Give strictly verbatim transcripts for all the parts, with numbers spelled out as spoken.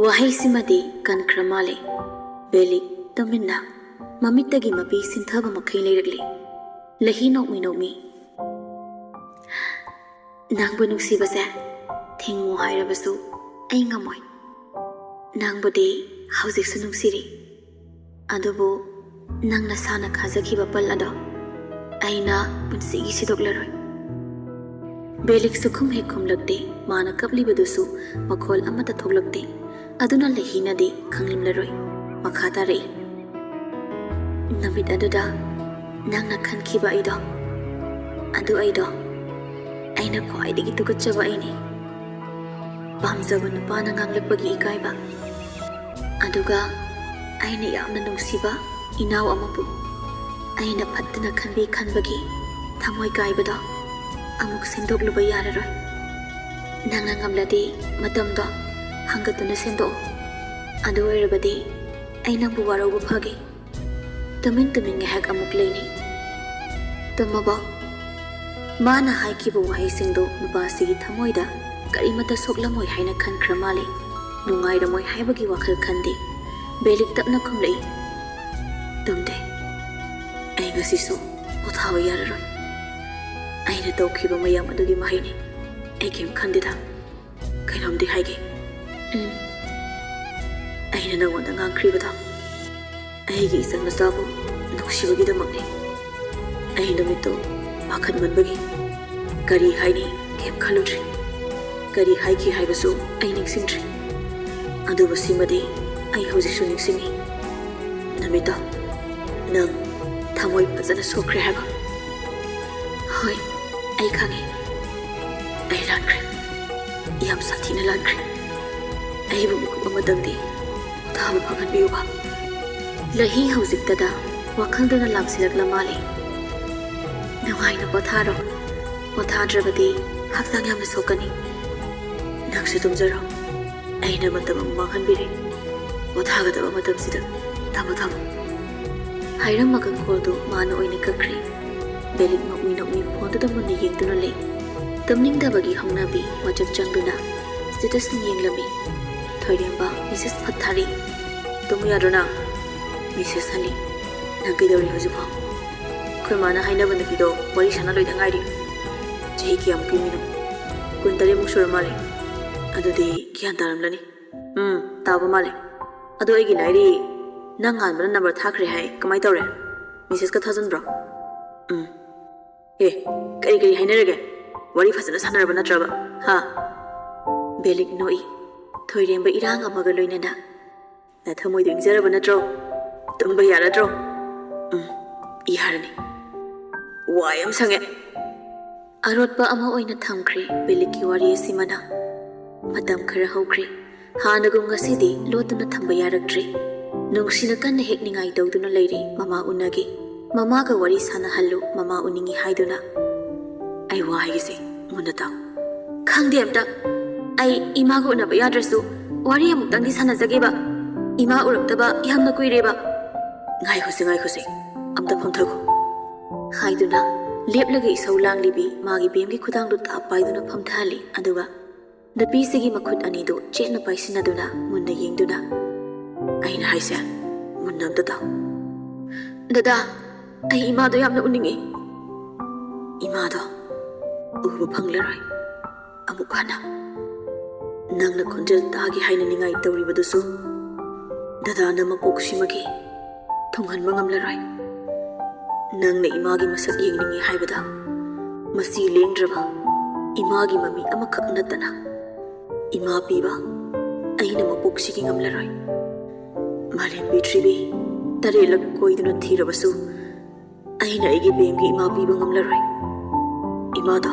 ꯋꯥꯍꯩꯁꯤꯃꯗꯤ ꯀꯟꯈ꯭ꯔ ꯃꯥꯜꯂꯦ꯫ ꯕꯦꯂꯤꯛ ꯇꯨꯃꯤꯟꯅ ꯃꯃꯤꯠꯇꯒꯤ ꯃꯄꯤ ꯁꯤꯟꯊꯕ ꯃꯈꯩ ꯂꯩꯔꯛꯂꯤ꯫ ꯂꯩꯍꯤ ꯅꯣꯛꯃꯤ ꯅꯣꯛꯃꯤ, "ꯅꯪꯕꯨ ꯅꯨꯡꯁꯤꯕꯁꯦ ꯊꯤꯡꯉꯨ ꯍꯥꯏꯔꯕꯁꯨ ꯑꯩ ꯉꯝꯃꯣꯏ꯫ ꯅꯪꯕꯨꯗꯤ ꯍꯧꯖꯤꯛꯁꯨ ꯅꯨꯡꯁꯤꯔꯤ, ꯑꯗꯨꯕꯨ ꯅꯪ ꯅꯁꯥꯅ ꯈꯥꯖꯈꯤꯕ ꯄꯜ ꯑꯗꯣ ꯑꯩꯅ ꯄꯨꯟꯁꯤꯒꯤ ꯁꯤꯗꯣꯛꯂꯔꯣꯏ꯫" ꯕꯦꯂꯤꯛ ꯁꯨꯈꯨꯝ ꯍꯦꯛ ꯈꯨꯝꯂꯛꯇꯦ꯫ ꯃꯥꯅ ꯀꯞꯂꯤꯕꯗꯨꯁꯨ ꯃꯈꯣꯜ ꯑꯃꯠꯇ ꯊꯣꯛꯂꯛꯇꯦ꯫ ꯑꯗꯨꯅ ꯂꯩꯍꯤꯅꯗꯤ ꯈꯪꯂꯝꯂꯔꯣꯏ꯫ ꯃꯈꯥ ꯇꯥꯔꯛꯏ, "ꯅꯨꯃꯤꯠ ꯑꯗꯨꯗ ꯅꯪꯅ ꯈꯟꯈꯤꯕ ꯑꯩꯗꯣ, ꯑꯗꯨ ꯑꯩꯗꯣ ꯑꯩꯅ ꯈ꯭ꯋꯥꯏꯗꯒꯤ ꯇꯨꯀꯠꯆꯕ ꯑꯩꯅꯤ꯫ ꯄꯥꯝꯖꯕ ꯅꯨꯄꯥꯅ ꯉꯥꯡꯂꯛꯄꯒꯤ ꯏꯀꯥꯏꯕ, ꯑꯗꯨꯒ ꯑꯩꯅ ꯌꯥꯝꯅ ꯅꯨꯡꯁꯤꯕ ꯏꯅꯥꯎ ꯑꯃꯕꯨ ꯑꯩꯅ ꯐꯠꯇꯅ ꯈꯟꯕꯤ ꯈꯟꯕꯒꯤ ꯊꯃꯣꯏ ꯀꯥꯏꯕꯗꯣ ꯑꯃꯨꯛ ꯁꯦꯝꯗꯣꯛꯂꯨꯕ ꯌꯥꯔꯔꯣꯏ꯫ ꯅꯪꯅ ꯉꯝꯂꯗꯤ ꯃꯇꯝꯗꯣ ꯍꯪꯒꯠꯇꯨꯅ ꯁꯦꯝꯗꯣꯛꯑꯣ꯫ ꯑꯗꯨ ꯑꯣꯏꯔꯕꯗꯤ ꯑꯩ ꯅꯪꯕꯨ ꯋꯥꯔꯧꯕ ꯐꯒꯦ꯫" ꯇꯨꯃꯤꯟ ꯇꯨꯃꯤꯟ ꯉꯥꯏꯍꯥꯛ ꯑꯃꯨꯛ ꯂꯩꯅꯩ꯫ "ꯇꯨꯝꯃꯕꯣ?" ꯃꯥꯅ ꯍꯥꯏꯈꯤꯕ ꯋꯥꯍꯩꯁꯤꯡꯗꯨ ꯅꯨꯄꯥꯁꯤꯒꯤ ꯊꯃꯣꯏꯗ ꯀꯔꯤꯃꯠꯇ ꯁꯣꯛꯂꯝꯃꯣꯏ ꯍꯥꯏꯅ ꯈꯟꯈ꯭ꯔ ꯃꯥꯜꯂꯦ꯫ ꯅꯨꯡꯉꯥꯏꯔꯝꯃꯣꯏ ꯍꯥꯏꯕꯒꯤ ꯋꯥꯈꯜ ꯈꯟꯗꯦ꯫ ꯕꯦꯂꯤꯛ ꯇꯞꯅ ꯈꯨꯝꯂꯛꯏ, "ꯇꯨꯝꯗꯦ꯫ ꯑꯩ ꯉꯁꯤꯁꯨ ꯄꯣꯊꯥꯕ ꯌꯥꯔꯔꯣꯏ꯫ ꯑꯩꯅ ꯇꯧꯈꯤꯕ ꯃꯌꯥꯝ ꯑꯗꯨꯒꯤ ꯃꯍꯩꯅꯤ꯫ ꯑꯩ ꯀꯩꯝ ꯈꯟꯗꯦꯗ꯫ ꯀꯩꯅꯣꯝꯗꯤ ꯍꯥꯏꯒꯦ꯫" "ꯎꯝ?" "ꯑꯩꯅ ꯅꯉꯣꯟꯗ ꯉꯥꯡꯈ꯭ꯔꯤꯕꯗꯣ ꯑꯩꯒꯤ ꯏꯆꯟ ꯃꯆꯥꯕꯨ ꯅꯨꯡꯁꯤꯕꯒꯤꯗꯃꯛꯅꯤ꯫ ꯑꯩ ꯅꯨꯃꯤꯠꯇꯨ ꯄꯥꯈꯠꯃꯟꯕꯒꯤ ꯀꯔꯤ ꯍꯥꯏꯅꯤ ꯀꯩꯝ ꯈꯜꯂꯨꯗ꯭ꯔꯤ꯫ ꯀꯔꯤ ꯍꯥꯏꯈꯤ ꯍꯥꯏꯕꯁꯨ ꯑꯩ ꯅꯤꯡꯁꯤꯡꯗ꯭ꯔꯤ꯫ ꯑꯗꯨꯕꯨ ꯁꯤꯃꯗꯤ ꯑꯩ ꯍꯧꯖꯤꯛꯁꯨ ꯅꯤꯡꯁꯤꯡꯉꯤ꯫ ꯅꯨꯃꯤꯠꯇꯣ ꯅꯪ ꯊꯃꯣꯏ ꯐꯖꯅ ꯁꯣꯛꯈ꯭ꯔꯦ ꯍꯥꯏꯕ꯫" "ꯍꯣꯏ, ꯑꯩ ꯈꯪꯉꯤ꯫ ꯑꯩ ꯂꯥꯟꯈ꯭ꯔꯦ꯫ ꯌꯥꯝ ꯁꯥꯊꯤꯅ ꯂꯥꯟꯈ꯭ꯔꯦ꯫ ꯑꯩꯕꯨ ꯃꯤꯀꯨꯞ ꯑꯃꯇꯪꯗꯤ ꯄꯣꯊꯥꯕ ꯐꯪꯍꯟꯕꯤꯌꯨꯕ꯫" ꯂꯩꯍꯤ ꯍꯧꯖꯤꯛꯇꯗ ꯋꯥꯈꯜꯗꯨꯅ ꯂꯥꯝꯁꯤꯜꯂꯛꯂ ꯃꯥꯜꯂꯦ꯫ "ꯅꯨꯡꯉꯥꯏꯅ ꯄꯣꯊꯥꯔꯣ꯫ ꯄꯣꯊꯥꯗ꯭ꯔꯕꯗꯤ ꯍꯛꯆꯥꯡ ꯌꯥꯝꯅ ꯁꯣꯛꯀꯅꯤ꯫ ꯅꯪꯁꯨ ꯇꯨꯝꯖꯔꯣ꯫ ꯑꯩꯅ ꯃꯇꯝ ꯑꯃ ꯃꯥꯡꯍꯟꯕꯤꯔꯦ꯫ ꯄꯣꯊꯥꯒꯗꯕ ꯃꯇꯝꯁꯤꯗ꯫ ꯊꯝꯃꯣ, ꯊꯝꯃꯣ꯫" ꯍꯥꯏꯔꯝꯃꯒ ꯀꯣꯜꯗꯨ ꯃꯥꯅ ꯑꯣꯏꯅ ꯀꯛꯈ꯭ꯔꯦ꯫ ꯕꯦꯂꯤꯛ ꯅꯣꯛꯃꯤ ꯅꯣꯛꯃꯤ ꯐꯣꯟꯗꯨꯗ ꯃꯨꯟꯅ ꯌꯦꯡꯗꯨꯅ ꯂꯩ꯫ ꯇꯨꯝꯅꯤꯡꯗꯕꯒꯤ ꯍꯧꯅꯕꯤ WhatsApp ꯆꯪꯗꯨꯅ statusꯁꯤꯡ ꯌꯦꯡꯂꯝꯃꯤ꯫ ꯊꯣꯏꯔꯦꯝꯕ ꯃꯦꯁꯦꯖ ꯐꯠ ꯊꯥꯔꯛꯏ꯫ "ꯇꯨꯝꯃꯨ ꯌꯥꯗ꯭ꯔꯣ ꯅꯪ?" ꯃꯦꯁꯦꯖ ꯍꯜꯂꯤ꯫ "ꯅꯪ ꯀꯩꯗꯧꯔꯤ ꯍꯧꯖꯤꯛꯐꯥꯎ?" "ꯑꯩꯈꯣꯏ ꯃꯥꯅ ꯍꯥꯏꯅꯕ ꯅꯨꯄꯤꯗꯣ ꯋꯥꯔꯤ ꯁꯥꯟꯅ ꯂꯣꯏꯗ ꯉꯥꯏꯔꯤ꯫ ꯆꯍꯤ ꯀꯌꯥꯃꯨꯛꯀꯤ ꯃꯤꯅꯣ? ꯀꯨꯟꯇꯔꯦꯠꯃꯨꯛ ꯁꯨꯔ ꯃꯥꯜꯂꯦ꯫ ꯑꯗꯨꯗꯤ ꯒ꯭ꯌꯥꯟ ꯇꯥꯔꯝꯂꯅꯤ꯫ ꯎꯝ, ꯇꯥꯕ ꯃꯥꯜꯂꯦ꯫ ꯑꯗꯣ ꯑꯩꯒꯤ ꯂꯥꯏꯔꯤ, ꯅꯪ ꯉꯥꯟꯕꯅ ꯅꯝꯕꯔ ꯊꯥꯈ꯭ꯔꯦ ꯍꯥꯏ, ꯀꯃꯥꯏ ꯇꯧꯔꯦ? ꯃꯦꯁꯦꯖꯀ ꯊꯥꯖꯟꯕ꯭ꯔꯣ?" "ꯎꯝ꯫ ꯑꯦ, ꯀꯔꯤ ꯀꯔꯤ ꯍꯥꯏꯅꯔꯒꯦ? ꯋꯥꯔꯤ ꯐꯖꯅ ꯁꯥꯟꯅꯔꯕ ꯅꯠꯇ꯭ꯔꯕ? ꯍꯥ?" ꯕꯦꯂꯤꯛ ꯅꯣꯛꯏ꯫ "ꯊꯣꯏꯔꯦꯝꯕ ꯏꯔꯥꯡ ꯑꯃꯒ ꯂꯣꯏꯅꯅ ꯅꯊꯃꯣꯏꯗꯣ ꯏꯪꯖꯔꯕ ꯅꯠꯇ꯭ꯔꯣ? ꯇꯨꯝꯕ ꯌꯥꯔꯗ꯭ꯔꯣ?" "ꯎꯝ, ꯌꯥꯔꯅꯤ꯫ ꯋꯥ ꯌꯥꯝ ꯁꯪꯉꯦ꯫" ꯑꯔꯣꯠꯄ ꯑꯃ ꯑꯣꯏꯅ ꯊꯝꯈ꯭ꯔꯦ ꯕꯦꯂꯤꯛꯀꯤ ꯋꯥꯔꯤ ꯑꯁꯤꯃꯅ꯫ ꯃꯇꯝ ꯈꯔ ꯍꯧꯈ꯭ꯔꯦ꯫ ꯍꯥꯟꯅꯒꯨꯝ ꯉꯁꯤꯗꯤ ꯂꯣꯠꯇꯨꯅ ꯊꯝꯕ ꯌꯥꯔꯛꯇ꯭ꯔꯦ꯫ ꯅꯨꯡꯁꯤꯅ ꯀꯟꯅ ꯍꯦꯛ ꯅꯤꯡꯉꯥꯏ ꯇꯧꯗꯨꯅ ꯂꯩꯔꯦ ꯃꯃꯥ ꯎꯅꯒꯦ꯫ ꯃꯃꯥꯒ ꯋꯥꯔꯤ ꯁꯥꯟꯅꯍꯜꯂꯨ, ꯃꯃꯥ ꯎꯅꯤꯡꯉꯤ ꯍꯥꯏꯗꯨꯅ꯫ "ꯑꯩ ꯋꯥ ꯍꯥꯏꯒꯦꯁꯦ, ꯃꯨꯟꯅ ꯇꯥꯎ꯫" "ꯈꯪꯗꯦ ꯑꯝꯇ꯫ ꯑꯩ ꯏꯃꯥꯒ ꯎꯅꯕ ꯌꯥꯗ꯭ꯔꯁꯨ ꯋꯥꯔꯤ ꯑꯃꯨꯛꯇꯪꯗꯤ ꯁꯥꯟꯅꯖꯒꯦꯕ꯫ ꯏꯃꯥ ꯎꯔꯛꯇꯕ ꯌꯥꯝꯅ ꯀꯨꯏꯔꯦꯕ꯫" "ꯉꯥꯏꯈꯣꯁꯦ, ꯉꯥꯏꯈꯣꯁꯦ, ꯑꯝꯇ ꯐꯝꯊꯈꯣ꯫" ꯍꯥꯏꯗꯨꯅ ꯂꯦꯞꯂꯒ ꯏꯁꯧ ꯂꯥꯡꯂꯤꯕꯤ ꯃꯥꯒꯤ ꯕꯦꯝꯒꯤ ꯈꯨꯗꯥꯡꯗꯨ ꯇꯥꯞ ꯄꯥꯏꯗꯨꯅ ꯐꯝꯊꯍꯜꯂꯤ꯫ ꯑꯗꯨꯒ ꯅꯨꯄꯤꯁꯤꯒꯤ ꯃꯈꯨꯠ ꯑꯅꯤꯗꯨ ꯆꯦꯠꯅ ꯄꯥꯏꯁꯤꯟꯅꯗꯨꯅ ꯃꯨꯟꯅ ꯌꯦꯡꯗꯨꯅ, "ꯑꯩꯅ ꯍꯥꯏꯁꯦ ꯃꯨꯟꯅ ꯑꯝꯇ ꯇꯥꯎ꯫" "ꯗꯗꯥ, ꯑꯩ ꯏꯃꯥꯗꯣ ꯌꯥꯝꯅ ꯎꯅꯤꯡꯉꯤ꯫" "ꯏꯃꯥꯗꯣ ꯎꯕ ꯐꯪꯂꯔꯣꯏ ꯑꯃꯨꯛ ꯍꯟꯅ꯫ ꯅꯪꯅ ꯈꯣꯟꯖꯦꯜ ꯇꯥꯒꯦ ꯍꯥꯏꯅ ꯅꯤꯡꯉꯥꯏ ꯇꯧꯔꯤꯕꯗꯨꯁꯨ ꯗꯗꯥꯅ ꯃꯄꯣꯛꯁꯤꯃꯒꯤ ꯊꯨꯡꯍꯟꯕ ꯉꯝꯂꯔꯣꯏ꯫ ꯅꯪꯅ ꯏꯃꯥꯒꯤ ꯃꯁꯛ ꯌꯦꯡꯅꯤꯡꯉꯤ ꯍꯥꯏꯕꯗ ꯃꯁꯤ ꯂꯦꯡꯗ꯭ꯔꯕ ꯏꯃꯥꯒꯤ ꯃꯃꯤ ꯑꯃꯈꯛ ꯅꯠꯇꯅ ꯏꯃꯥ ꯄꯤꯕ ꯑꯩꯅ ꯃꯄꯣꯛꯁꯤꯒꯤ ꯉꯝꯂꯔꯣꯏ꯫ ꯃꯥꯂꯦꯝ ꯄ꯭ꯔꯤꯊꯤꯕꯤ ꯇꯔꯦꯠꯂꯛ ꯀꯣꯏꯗꯨꯅ ꯊꯤꯔꯕꯁꯨ ꯑꯩꯅ ꯑꯩꯒꯤ ꯕꯦꯝꯒꯤ ꯏꯃꯥ ꯄꯤꯕ ꯉꯝꯂꯔꯣꯏ꯫ ꯏꯃꯥꯗꯣ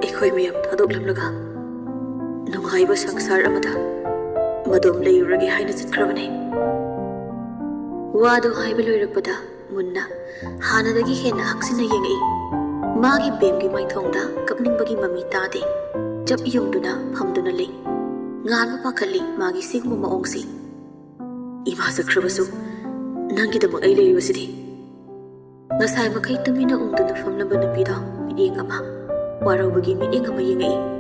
ꯑꯩꯈꯣꯏ ꯃꯌꯥꯝ ꯊꯥꯗꯣꯛꯂꯝꯂꯒ ꯅꯨꯡꯉꯥꯏꯕ ꯁꯪꯁꯥꯔ ꯑꯃꯗ ꯃꯗꯣꯝ ꯂꯩꯔꯨꯔꯒꯦ ꯍꯥꯏꯅ ꯆꯠꯈ꯭ꯔꯕꯅꯦ꯫" ꯋꯥꯗꯨ ꯍꯥꯏꯕ ꯂꯣꯏꯔꯛꯄꯗ ꯃꯨꯟꯅ ꯍꯥꯟꯅꯗꯒꯤ ꯍꯦꯟꯅ ꯍꯛꯆꯤꯟꯅ ꯌꯦꯡꯉꯛꯏ꯫ ꯃꯥꯒꯤ ꯕꯦꯝꯒꯤ ꯃꯥꯏꯊꯣꯡꯗ ꯀꯞꯅꯤꯡꯕꯒꯤ ꯃꯃꯤ ꯇꯥꯗꯦ꯫ ꯆꯞ ꯌꯨꯡꯗꯨꯅ ꯐꯝꯗꯨꯅ ꯂꯩ꯫ ꯉꯥꯟꯕ ꯄꯥꯈꯠꯂꯤ ꯃꯥꯒꯤ ꯁꯤꯒꯨꯝꯕ ꯃꯑꯣꯡꯁꯤ꯫ "ꯏꯃꯥ ꯆꯠꯈ꯭ꯔꯕꯁꯨ ꯅꯪꯒꯤꯗꯃꯛ ꯑꯩ ꯂꯩꯔꯤꯕꯁꯤꯗꯤ꯫" ꯉꯁꯥꯏ ꯃꯈꯩ ꯇꯨꯃꯤꯟꯅ ꯎꯪꯗꯨꯅ ꯐꯝꯂꯝꯕ ꯅꯨꯄꯤꯗꯣ ꯃꯤꯠꯌꯦꯡ ꯑꯃ, ꯋꯥꯔꯧꯕꯒꯤ ꯃꯤꯠꯌꯦꯡ ꯑꯃ ꯌꯦꯡꯉꯛꯏ꯫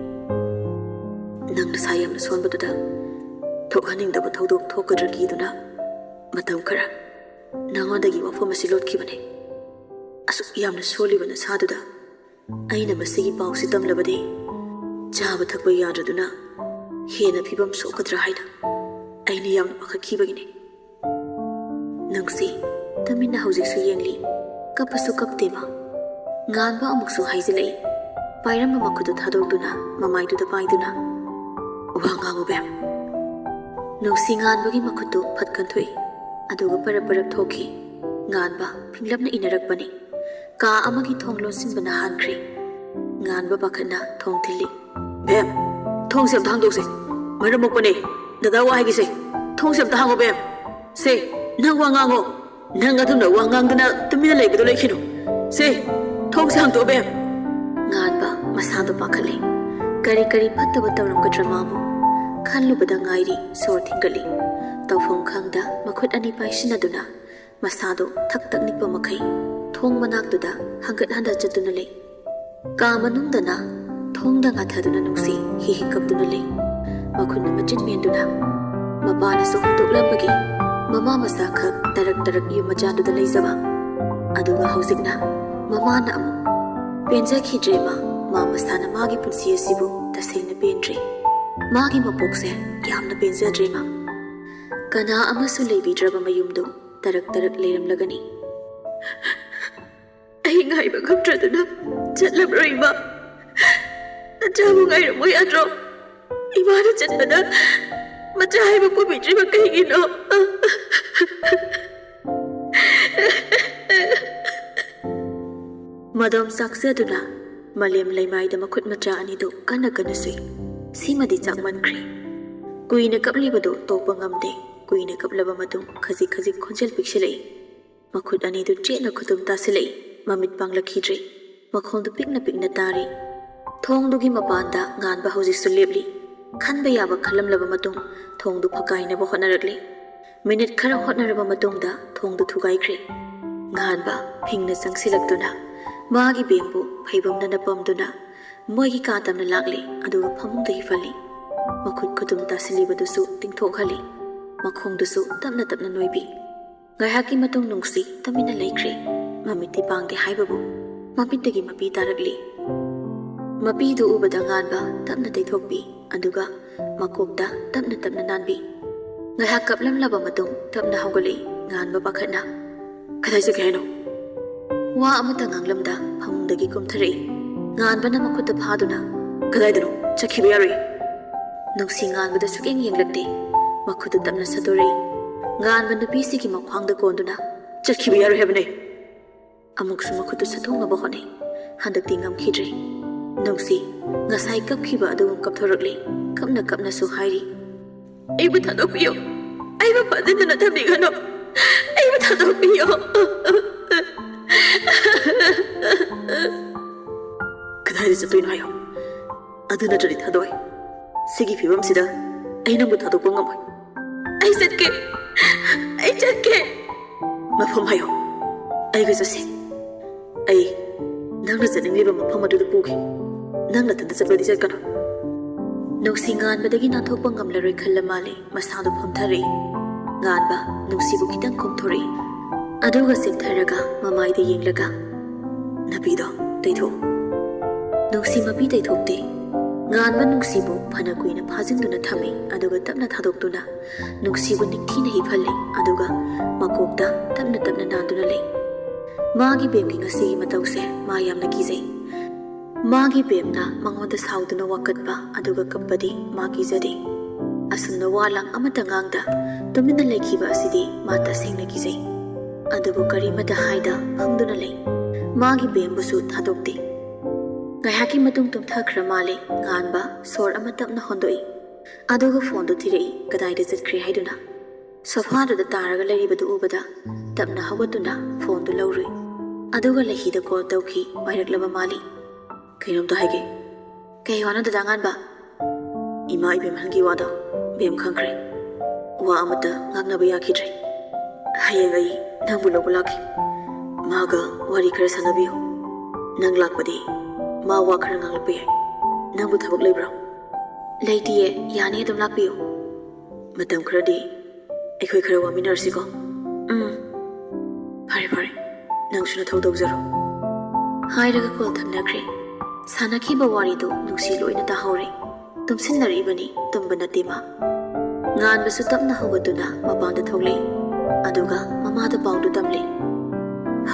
ꯅꯪ ꯅꯁꯥ ꯌꯥꯝꯅ ꯁꯣꯟꯕꯗꯨꯗ ꯊꯣꯛꯍꯟꯅꯤꯡꯗꯕ ꯊꯧꯗꯣꯛ ꯊꯣꯛꯀꯗ꯭ꯔꯥ ꯀꯤꯗꯨꯅ ꯃꯇꯝ ꯈꯔ ꯅꯉꯣꯟꯗꯒꯤ ꯋꯥꯐꯝ ꯑꯁꯤ ꯂꯣꯠꯈꯤꯕꯅꯤ꯫ ꯑꯁꯨꯛ ꯌꯥꯝꯅ ꯁꯣꯜꯂꯤꯕ ꯅꯁꯥꯗꯨꯗ ꯑꯩꯅ ꯃꯁꯤꯒꯤ ꯄꯥꯎꯁꯤ ꯇꯝꯂꯕꯗꯤ ꯆꯥꯕ ꯊꯛꯄ ꯌꯥꯗ꯭ꯔꯗꯨꯅ ꯍꯦꯟꯅ ꯐꯤꯕꯝ ꯁꯣꯛꯀꯗ꯭ꯔꯥ ꯍꯥꯏꯅ ꯑꯩꯅ ꯌꯥꯝꯅ ꯄꯥꯈꯠꯈꯤꯕꯒꯤꯅꯤ꯫ ꯅꯨꯡꯁꯤ, ꯇꯨꯃꯤꯟꯅ ꯍꯧꯖꯤꯛꯁꯨ ꯌꯦꯡꯂꯤ꯫ ꯀꯞꯄꯁꯨ ꯀꯞꯇꯦ ꯃꯥ꯫ ꯉꯥꯟꯕ ꯑꯃꯨꯛꯁꯨ ꯍꯥꯏꯖꯤꯜꯂꯛꯏ, ꯄꯥꯏꯔꯝꯕ ꯃꯈꯨꯠꯇꯨ ꯊꯥꯗꯣꯛꯇꯨꯅ ꯃꯃꯥꯏꯗꯨꯗ ꯄꯥꯏꯗꯨꯅ꯫ "ꯋꯥ ꯉꯥꯡꯉꯨ ꯕꯦꯝ꯫" ꯅꯨꯡꯁꯤ ꯉꯥꯟꯕꯒꯤ ꯃꯈꯨꯠꯇꯨ ꯐꯠ ꯀꯟꯊꯣꯛꯏ, ꯑꯗꯨꯒ ꯄꯔꯞ ꯄꯔꯞ ꯊꯣꯛꯈꯤ꯫ ꯉꯥꯟꯕ ꯐꯤꯡꯂꯞꯅ ꯏꯟꯅꯔꯛꯄꯅꯤ꯫ ꯀꯥ ꯑꯃꯒꯤ ꯊꯣꯡ ꯂꯣꯟꯁꯤꯟꯕꯅ ꯍꯥꯟꯈ꯭ꯔꯦ꯫ ꯉꯥꯟꯕ ꯄꯥꯈꯠꯅ ꯊꯣꯡ ꯊꯤꯜꯂꯤ꯫ "ꯕꯦꯝ, ꯊꯣꯡꯁꯦ ꯑꯝꯇ ꯍꯥꯡꯗꯣꯛꯁꯦ꯫ ꯃꯔꯝ ꯃꯣꯛꯄꯅꯦ꯫ ꯗꯗꯥ ꯋꯥ ꯍꯥꯏꯒꯦꯁꯦ꯫ ꯊꯣꯡꯁꯦ ꯑꯝꯇ ꯍꯥꯡꯉꯣ ꯕꯦꯝ꯫ ꯁꯦ, ꯅꯪ ꯋꯥ ꯉꯥꯡꯉꯣ꯫ ꯅꯪ ꯑꯗꯨꯝꯅ ꯋꯥ ꯉꯥꯡꯗꯅ ꯇꯨꯃꯤꯟꯅ ꯂꯩꯕꯗꯣ ꯂꯩꯈꯤꯅꯨ꯫ ꯁꯦ, ꯊꯣꯡꯁꯦ ꯍꯥꯡꯗꯣꯛꯑꯣ ꯕꯦꯝ꯫" ꯉꯥꯟꯕ ꯃꯁꯥꯗꯣ ꯄꯥꯈꯠꯂꯦ꯫ ꯀꯔꯤ ꯀꯔꯤ ꯐꯠꯇꯕ ꯇꯧꯔꯝꯒꯗ꯭ꯔꯥ ꯃꯥꯕꯨ? ꯈꯜꯂꯨꯕꯗ ꯉꯥꯏꯔꯤ ꯁꯣꯔ ꯊꯤꯡꯒꯠꯂꯤ꯫ ꯇꯧꯐꯝ ꯈꯪꯗ ꯃꯈꯨꯠ ꯑꯅꯤ ꯄꯥꯏꯁꯤꯟꯅꯗꯨꯅ ꯃꯁꯥꯗꯣ ꯊꯛ ꯊꯛ ꯅꯤꯛꯄ ꯃꯈꯩ ꯊꯣꯡ ꯃꯅꯥꯛꯇꯨꯗ ꯍꯪꯒꯠ ꯍꯟꯗ ꯆꯠꯇꯨꯅ ꯂꯩ꯫ ꯀꯥ ꯃꯅꯨꯡꯗꯅ ꯊꯣꯡꯗ ꯉꯥꯊꯗꯨꯅ ꯅꯨꯡꯁꯤ ꯍꯤ ꯍꯤ ꯀꯞꯇꯨꯅ ꯂꯩ꯫ ꯃꯈꯨꯠꯅ ꯃꯆꯤꯟ ꯃꯦꯟꯗꯨꯅ ꯃꯄꯥꯅꯁꯨ ꯍꯨꯟꯗꯣꯛꯂꯝꯕꯒꯤ ꯃꯃꯥ ꯃꯆꯥ ꯈꯛ ꯇꯔꯛ ꯇꯔꯛ ꯌꯨꯝ ꯃꯆꯥꯗꯨꯗ ꯂꯩꯖꯕ꯫ ꯑꯗꯨꯒ ꯍꯧꯖꯤꯛꯅ ꯃꯃꯥꯅ ꯑꯃꯨꯛ ꯄꯦꯟꯖꯈꯤꯗ꯭ꯔꯦ ꯃꯥ, ꯃꯥ ꯃꯁꯥꯅ ꯃꯥꯒꯤ ꯄꯨꯟꯁꯤ ꯑꯁꯤꯕꯨ ꯇꯁꯦꯡꯅ ꯄꯦꯟꯗ꯭ꯔꯦ꯫ ꯃꯥꯒꯤ ꯃꯄꯣꯛꯁꯦ ꯌꯥꯝꯅ ꯄꯦꯟꯖꯗ꯭ꯔꯦ ꯃꯥ꯫ ꯀꯅꯥ ꯑꯃꯁꯨ ꯂꯩꯕꯤꯗ꯭ꯔꯕ ꯃꯌꯨꯝꯗꯨ ꯇꯔꯛ ꯇꯔꯛ ꯂꯩꯔꯝꯂꯒꯅꯤ꯫ "ꯑꯩ ꯉꯥꯏꯕ ꯉꯝꯗ꯭ꯔꯗꯨꯅ ꯆꯠꯂꯕ꯭ꯔꯣ ꯏꯃꯥ? ꯅꯆꯥꯕꯨ ꯉꯥꯏꯔꯝꯃꯨ ꯌꯥꯗ꯭ꯔꯣ? ꯏꯃꯥꯅ ꯆꯠꯄꯗ ꯃꯆꯥ ꯍꯥꯏꯕ ꯄꯨꯕꯤꯗ꯭ꯔꯤꯕ ꯀꯩꯒꯤꯅꯣ?" ꯃꯗꯣꯝ ꯆꯥꯛꯆꯗꯨꯅ ꯃꯥꯂꯦꯝ ꯂꯩꯃꯥꯏꯗ ꯃꯈꯨꯠ ꯃꯆꯥ ꯑꯅꯤꯗꯨ ꯀꯟꯅ ꯀꯟꯅ ꯁꯨꯏ꯫ ꯁꯤꯃꯗꯤ ꯆꯥꯛꯃꯟꯈ꯭ꯔꯦ꯫ ꯀꯨꯏꯅ ꯀꯞꯂꯤꯕꯗꯨ ꯇꯣꯛꯄ ꯉꯝꯗꯦ꯫ ꯀꯨꯏꯅ ꯀꯞꯂꯕ ꯃꯇꯨꯡ ꯈꯖꯤꯛ ꯈꯖꯤꯛ ꯈꯣꯟꯖꯦꯜ ꯄꯤꯛꯁꯤꯜꯂꯛꯏ꯫ ꯃꯈꯨꯠ ꯑꯅꯤꯗꯨ ꯆꯦꯠꯅ ꯈꯨꯇꯨꯝ ꯇꯥꯁꯤꯜꯂꯛꯏ꯫ ꯃꯃꯤꯠ ꯄꯥꯡꯂꯛꯈꯤꯗ꯭ꯔꯦ꯫ ꯃꯈꯣꯜꯗꯨ ꯄꯤꯛꯅ ꯄꯤꯛꯅ ꯇꯥꯔꯤ꯫ ꯊꯣꯡꯗꯨꯒꯤ ꯃꯄꯥꯟꯗ ꯉꯥꯟꯕ ꯍꯧꯖꯤꯛꯁꯨ ꯂꯦꯞꯂꯤ꯫ ꯈꯟꯕ ꯌꯥꯕ ꯈꯜꯂꯝꯂꯕ ꯃꯇꯨꯡ ꯊꯣꯡꯗꯨ ꯐꯛꯀꯥꯏꯅꯕ ꯍꯣꯠꯅꯔꯛꯂꯤ꯫ ꯃꯤꯅꯤꯠ ꯈꯔ ꯍꯣꯠꯅꯔꯕ ꯃꯇꯨꯡꯗ ꯊꯣꯡꯗꯨ ꯊꯨꯒꯥꯏꯈ꯭ꯔꯦ꯫ ꯉꯥꯟꯕ ꯐꯤꯡꯅ ꯆꯪꯁꯤꯜꯂꯛꯇꯨꯅ ꯃꯥꯒꯤ ꯕꯦꯡꯕꯨ ꯐꯩꯕꯝꯅ ꯅꯄꯝꯗꯨꯅ ꯃꯣꯏꯒꯤ ꯀꯥ ꯇꯝꯅ ꯂꯥꯛꯂꯤ, ꯑꯗꯨꯒ ꯐꯃꯨꯡꯗ ꯍꯤꯞꯍꯜꯂꯤ꯫ ꯃꯈꯨꯠ ꯈꯨꯗꯨꯝ ꯇꯥꯁꯤꯜꯂꯤꯕꯗꯨꯁꯨ ꯇꯤꯡꯊꯣꯛꯍꯜꯂꯤ꯫ ꯃꯈꯣꯡꯗꯨꯁꯨ ꯇꯞꯅ ꯇꯞꯅ ꯅꯣꯏꯕꯤ꯫ ꯉꯥꯏꯍꯥꯛꯀꯤ ꯃꯇꯨꯡ ꯅꯨꯡꯁꯤ ꯇꯨꯃꯤꯟꯅ ꯂꯩꯈ꯭ꯔꯦ꯫ ꯃꯃꯤꯠꯇꯤ ꯄꯥꯡꯗꯦ ꯍꯥꯏꯕꯕꯨ ꯃꯃꯤꯠꯇꯒꯤ ꯃꯄꯤ ꯇꯥꯔꯛꯂꯤ꯫ ꯃꯄꯤꯗꯨ ꯎꯕꯗ ꯉꯥꯟꯕ ꯇꯞꯅ ꯇꯩꯊꯣꯛꯄꯤ, ꯑꯗꯨꯒ ꯃꯀꯣꯛꯇ ꯇꯞꯅ ꯇꯞꯅ ꯅꯥꯟꯕꯤ꯫ ꯉꯥꯏꯍꯥꯛ ꯀꯞꯂꯝꯂꯕ ꯃꯇꯨꯡ ꯇꯞꯅ ꯍꯧꯒꯠꯂꯛꯏ ꯉꯥꯟꯕ ꯄꯥꯈꯠꯅ꯫ "ꯀꯗꯥꯏ ꯆꯠꯀꯦ ꯍꯥꯏꯅꯣ?" ꯋꯥ ꯑꯃꯠꯇ ꯉꯥꯡꯂꯝꯗ ꯐꯃꯨꯡꯗꯒꯤ ꯀꯨꯝꯊꯔꯛꯏ꯫ ꯉꯥꯟꯕꯅ ꯃꯈꯨꯠꯇ ꯐꯥꯗꯨꯅ, "ꯀꯗꯥꯏꯗꯅꯣ? ꯆꯠꯈꯤꯕ ꯌꯥꯔꯣꯏ!" ꯅꯨꯡꯁꯤ ꯉꯥꯟꯕꯗ ꯁꯨꯛꯌꯦꯡ ꯌꯦꯡꯂꯛꯇꯦ꯫ ꯃꯈꯨꯠꯇꯨ ꯇꯞꯅ ꯁꯠꯇꯣꯔꯛꯏ꯫ ꯉꯥꯟꯕ ꯅꯨꯄꯤꯁꯤꯒꯤ ꯃꯈ꯭ꯋꯥꯡꯗ ꯀꯣꯟꯗꯨꯅ, "ꯆꯠꯈꯤꯕ ꯌꯥꯔꯣꯏ ꯍꯥꯏꯕꯅꯦ!" ꯑꯃꯨꯛꯁꯨ ꯃꯈꯨꯠꯇꯨ ꯁꯠꯇꯣꯛꯅꯕ ꯍꯣꯠꯅꯩ꯫ ꯍꯟꯗꯛꯇꯤ ꯉꯝꯈꯤꯗ꯭ꯔꯦ꯫ ꯅꯨꯡꯁꯤ ꯉꯁꯥꯏ ꯀꯞꯈꯤꯕ ꯑꯗꯨꯒꯨꯝ ꯀꯞꯊꯣꯔꯛꯂꯦ꯫ ꯀꯞꯅ ꯀꯞꯅꯁꯨ ꯍꯥꯏꯔꯤ, "ꯑꯩꯕꯨ ꯊꯥꯗꯣꯛꯄꯤꯌꯨ꯫ ꯑꯩꯕꯨ ꯐꯥꯖꯤꯟꯗꯨꯅ ꯊꯝꯕꯤꯒꯅꯨ꯫ ꯑꯩꯕꯨ ꯊꯥꯗꯣꯛꯄꯤꯌꯨ꯫" "ꯀꯗꯥꯏꯗ ꯆꯠꯇꯣꯏꯅꯣ ꯍꯥꯏꯌꯣ? ꯑꯗꯨ ꯅꯠꯇ꯭ꯔꯗꯤ ꯊꯥꯗꯣꯛꯑꯣꯏ꯫ ꯁꯤꯒꯤ ꯐꯤꯕꯝꯁꯤꯗ ꯑꯩ ꯅꯪꯕꯨ ꯊꯥꯗꯣꯛꯄ ꯉꯝꯃꯣꯏ꯫" "ꯑꯩ ꯆꯠꯀꯦ꯫ ꯑꯩ ꯆꯠꯀꯦ꯫" "ꯃꯐꯝ ꯍꯥꯏꯌꯣ꯫ ꯑꯩꯒ ꯆꯠꯁꯤ꯫ ꯑꯩ ꯅꯪꯅ ꯆꯠꯅꯤꯡꯂꯤꯕ ꯃꯐꯝ ꯑꯗꯨꯗ ꯄꯨꯒꯦ꯫ ꯅꯪ ꯅꯊꯟꯇ ꯆꯠꯄꯗꯤ ꯆꯠꯀꯅꯨ꯫" ꯅꯨꯡꯁꯤ ꯉꯥꯟꯕꯗꯒꯤ ꯅꯥꯟꯊꯣꯛꯄ ꯉꯝꯂꯔꯣꯏ ꯈꯜꯂ ꯃꯥꯜꯂꯦ ꯃꯁꯥꯗꯨ ꯐꯝꯊꯔꯛꯏ꯫ ꯉꯥꯟꯕ ꯅꯨꯡꯁꯤꯕꯨ ꯈꯤꯇꯪ ꯀꯣꯝꯊꯣꯔꯛꯏ꯫ ꯑꯗꯨꯒ ꯆꯦꯞꯊꯔꯒ ꯃꯃꯥꯏꯗ ꯌꯦꯡꯂꯒ, "ꯅꯨꯄꯤꯗꯣ ꯇꯩꯊꯣꯛꯎ꯫" ꯅꯨꯡꯁꯤ ꯃꯄꯤ ꯇꯩꯊꯣꯛꯇꯦ꯫ ꯉꯥꯟꯕ ꯅꯨꯡꯁꯤꯕꯨ ꯐꯅ ꯀꯨꯏꯅ ꯐꯥꯖꯤꯟꯗꯨꯅ ꯊꯝꯃꯤ, ꯑꯗꯨꯒ ꯇꯞꯅ ꯊꯥꯗꯣꯛꯇꯨꯅ ꯅꯨꯡꯁꯤꯕꯨ ꯅꯤꯡꯊꯤꯅ ꯍꯤꯞꯍꯜꯂꯤ, ꯑꯗꯨꯒ ꯃꯀꯣꯛꯇ ꯇꯞꯅ ꯇꯞꯅ ꯅꯥꯟꯗꯨꯅ ꯂꯩ꯫ ꯃꯥꯒꯤ ꯕꯦꯝꯒꯤ ꯉꯁꯤꯒꯤ ꯃꯇꯧꯁꯦ ꯃꯥ ꯌꯥꯝꯅ ꯀꯤꯖꯩ꯫ ꯃꯥꯒꯤ ꯕꯦꯝꯅ ꯃꯉꯣꯟꯗ ꯁꯥꯎꯗꯨꯅ ꯋꯥꯀꯠꯄ ꯑꯗꯨꯒ ꯀꯞꯄꯗꯤ ꯃꯥ ꯀꯤꯖꯗꯦ꯫ ꯑꯁꯨꯝꯅ ꯋꯥ ꯂꯥꯡ ꯑꯃꯠꯇ ꯉꯥꯡꯗ ꯇꯨꯃꯤꯟꯅ ꯂꯩꯈꯤꯕ ꯑꯁꯤꯗꯤ ꯃꯥ ꯇꯁꯦꯡꯅ ꯀꯤꯖꯩ꯫ ꯑꯗꯨꯕꯨ ꯀꯔꯤꯃꯠꯇ ꯍꯥꯏꯗ ꯐꯝꯗꯨꯅ ꯂꯩ꯫ ꯃꯥꯒꯤ ꯕꯦꯝꯕꯨꯁꯨ ꯊꯥꯗꯣꯛꯇꯦ꯫ ꯉꯥꯏꯍꯥꯛꯀꯤ ꯃꯇꯨꯡ ꯇꯨꯝꯊꯈ꯭ꯔ ꯃꯥꯜꯂꯦ꯫ ꯉꯥꯟꯕ ꯁꯣꯔ ꯑꯃ ꯇꯞꯅ ꯍꯣꯟꯗꯣꯛꯏ꯫ ꯑꯗꯨꯒ ꯐꯣꯟꯗꯨ ꯊꯤꯔꯛꯏ, ꯀꯗꯥꯏꯗ ꯆꯠꯈ꯭ꯔꯦ ꯍꯥꯏꯗꯨꯅ꯫ ꯁꯣꯐꯥꯗꯨꯗ ꯇꯥꯔꯒ ꯂꯩꯔꯤꯕꯗꯨ ꯎꯕꯗ ꯇꯞꯅ ꯍꯧꯒꯠꯇꯨꯅ ꯐꯣꯟꯗꯨ ꯂꯧꯔꯨꯏ꯫ ꯑꯗꯨꯒ ꯂꯩꯍꯤꯗ ꯀꯣꯜ ꯇꯧꯈꯤ꯫ ꯄꯥꯏꯔꯛꯂꯕ ꯃꯥꯜꯂꯤ꯫ "ꯀꯩꯅꯣꯝꯇ ꯍꯥꯏꯒꯦ꯫" "ꯀꯩ ꯋꯥꯅꯣ ꯗꯗꯥ ꯉꯥꯟꯕ?" "ꯏꯃꯥ ꯏꯕꯦꯝꯍꯜꯒꯤ ꯋꯥꯗꯣ ꯕꯦꯝ ꯈꯪꯈ꯭ꯔꯦ꯫ ꯋꯥ ꯑꯃꯠꯇ ꯉꯥꯡꯅꯕ ꯌꯥꯈꯤꯗ꯭ꯔꯦ꯫ ꯍꯌꯦꯡ ꯑꯩ ꯅꯪꯕꯨ ꯂꯧꯕ ꯂꯥꯛꯀꯦ꯫ ꯃꯥꯒ ꯋꯥꯔꯤ ꯈꯔ ꯁꯥꯟꯅꯕꯤꯌꯨ꯫ ꯅꯪ ꯂꯥꯛꯄꯗꯤ ꯃꯥ ꯋꯥ ꯈꯔ ꯉꯥꯡꯂꯛꯄ ꯌꯥꯏ꯫ ꯅꯪꯕꯨ ꯊꯕꯛ ꯂꯩꯕ꯭ꯔꯣ?" "ꯂꯩꯇꯤꯌꯦ, ꯌꯥꯅꯤ, ꯑꯗꯨꯝ ꯂꯥꯛꯄꯤꯌꯨ꯫ ꯃꯇꯝ ꯈꯔꯗꯤ ꯑꯩꯈꯣꯏ ꯈꯔ ꯋꯥꯃꯤꯟꯅꯔꯁꯤꯀꯣ?" "ꯎꯝ, ꯐꯔꯦ ꯐꯔꯦ, ꯅꯪꯁꯨ ꯅꯊꯧ ꯇꯧꯖꯔꯣ" ꯍꯥꯏꯔꯒ ꯀꯣꯜ ꯊꯝꯅꯈ꯭ꯔꯦ꯫ ꯁꯥꯟꯅꯈꯤꯕ ꯋꯥꯔꯤꯗꯨ ꯅꯨꯡꯁꯤ ꯂꯣꯏꯅ ꯇꯥꯍꯧꯔꯦ꯫ ꯇꯨꯝꯁꯤꯟꯅꯔꯛꯏꯕꯅꯤ, ꯇꯨꯝꯕ ꯅꯠꯇꯦ ꯃꯥ꯫ ꯉꯥꯟꯕꯁꯨ ꯇꯞꯅ ꯍꯧꯒꯠꯇꯨꯅ ꯃꯄꯥꯟꯗ ꯊꯣꯛꯂꯛꯏ꯫ ꯑꯗꯨꯒ ꯃꯃꯥꯗ ꯄꯥꯎꯗꯨ ꯇꯝꯂꯤ꯫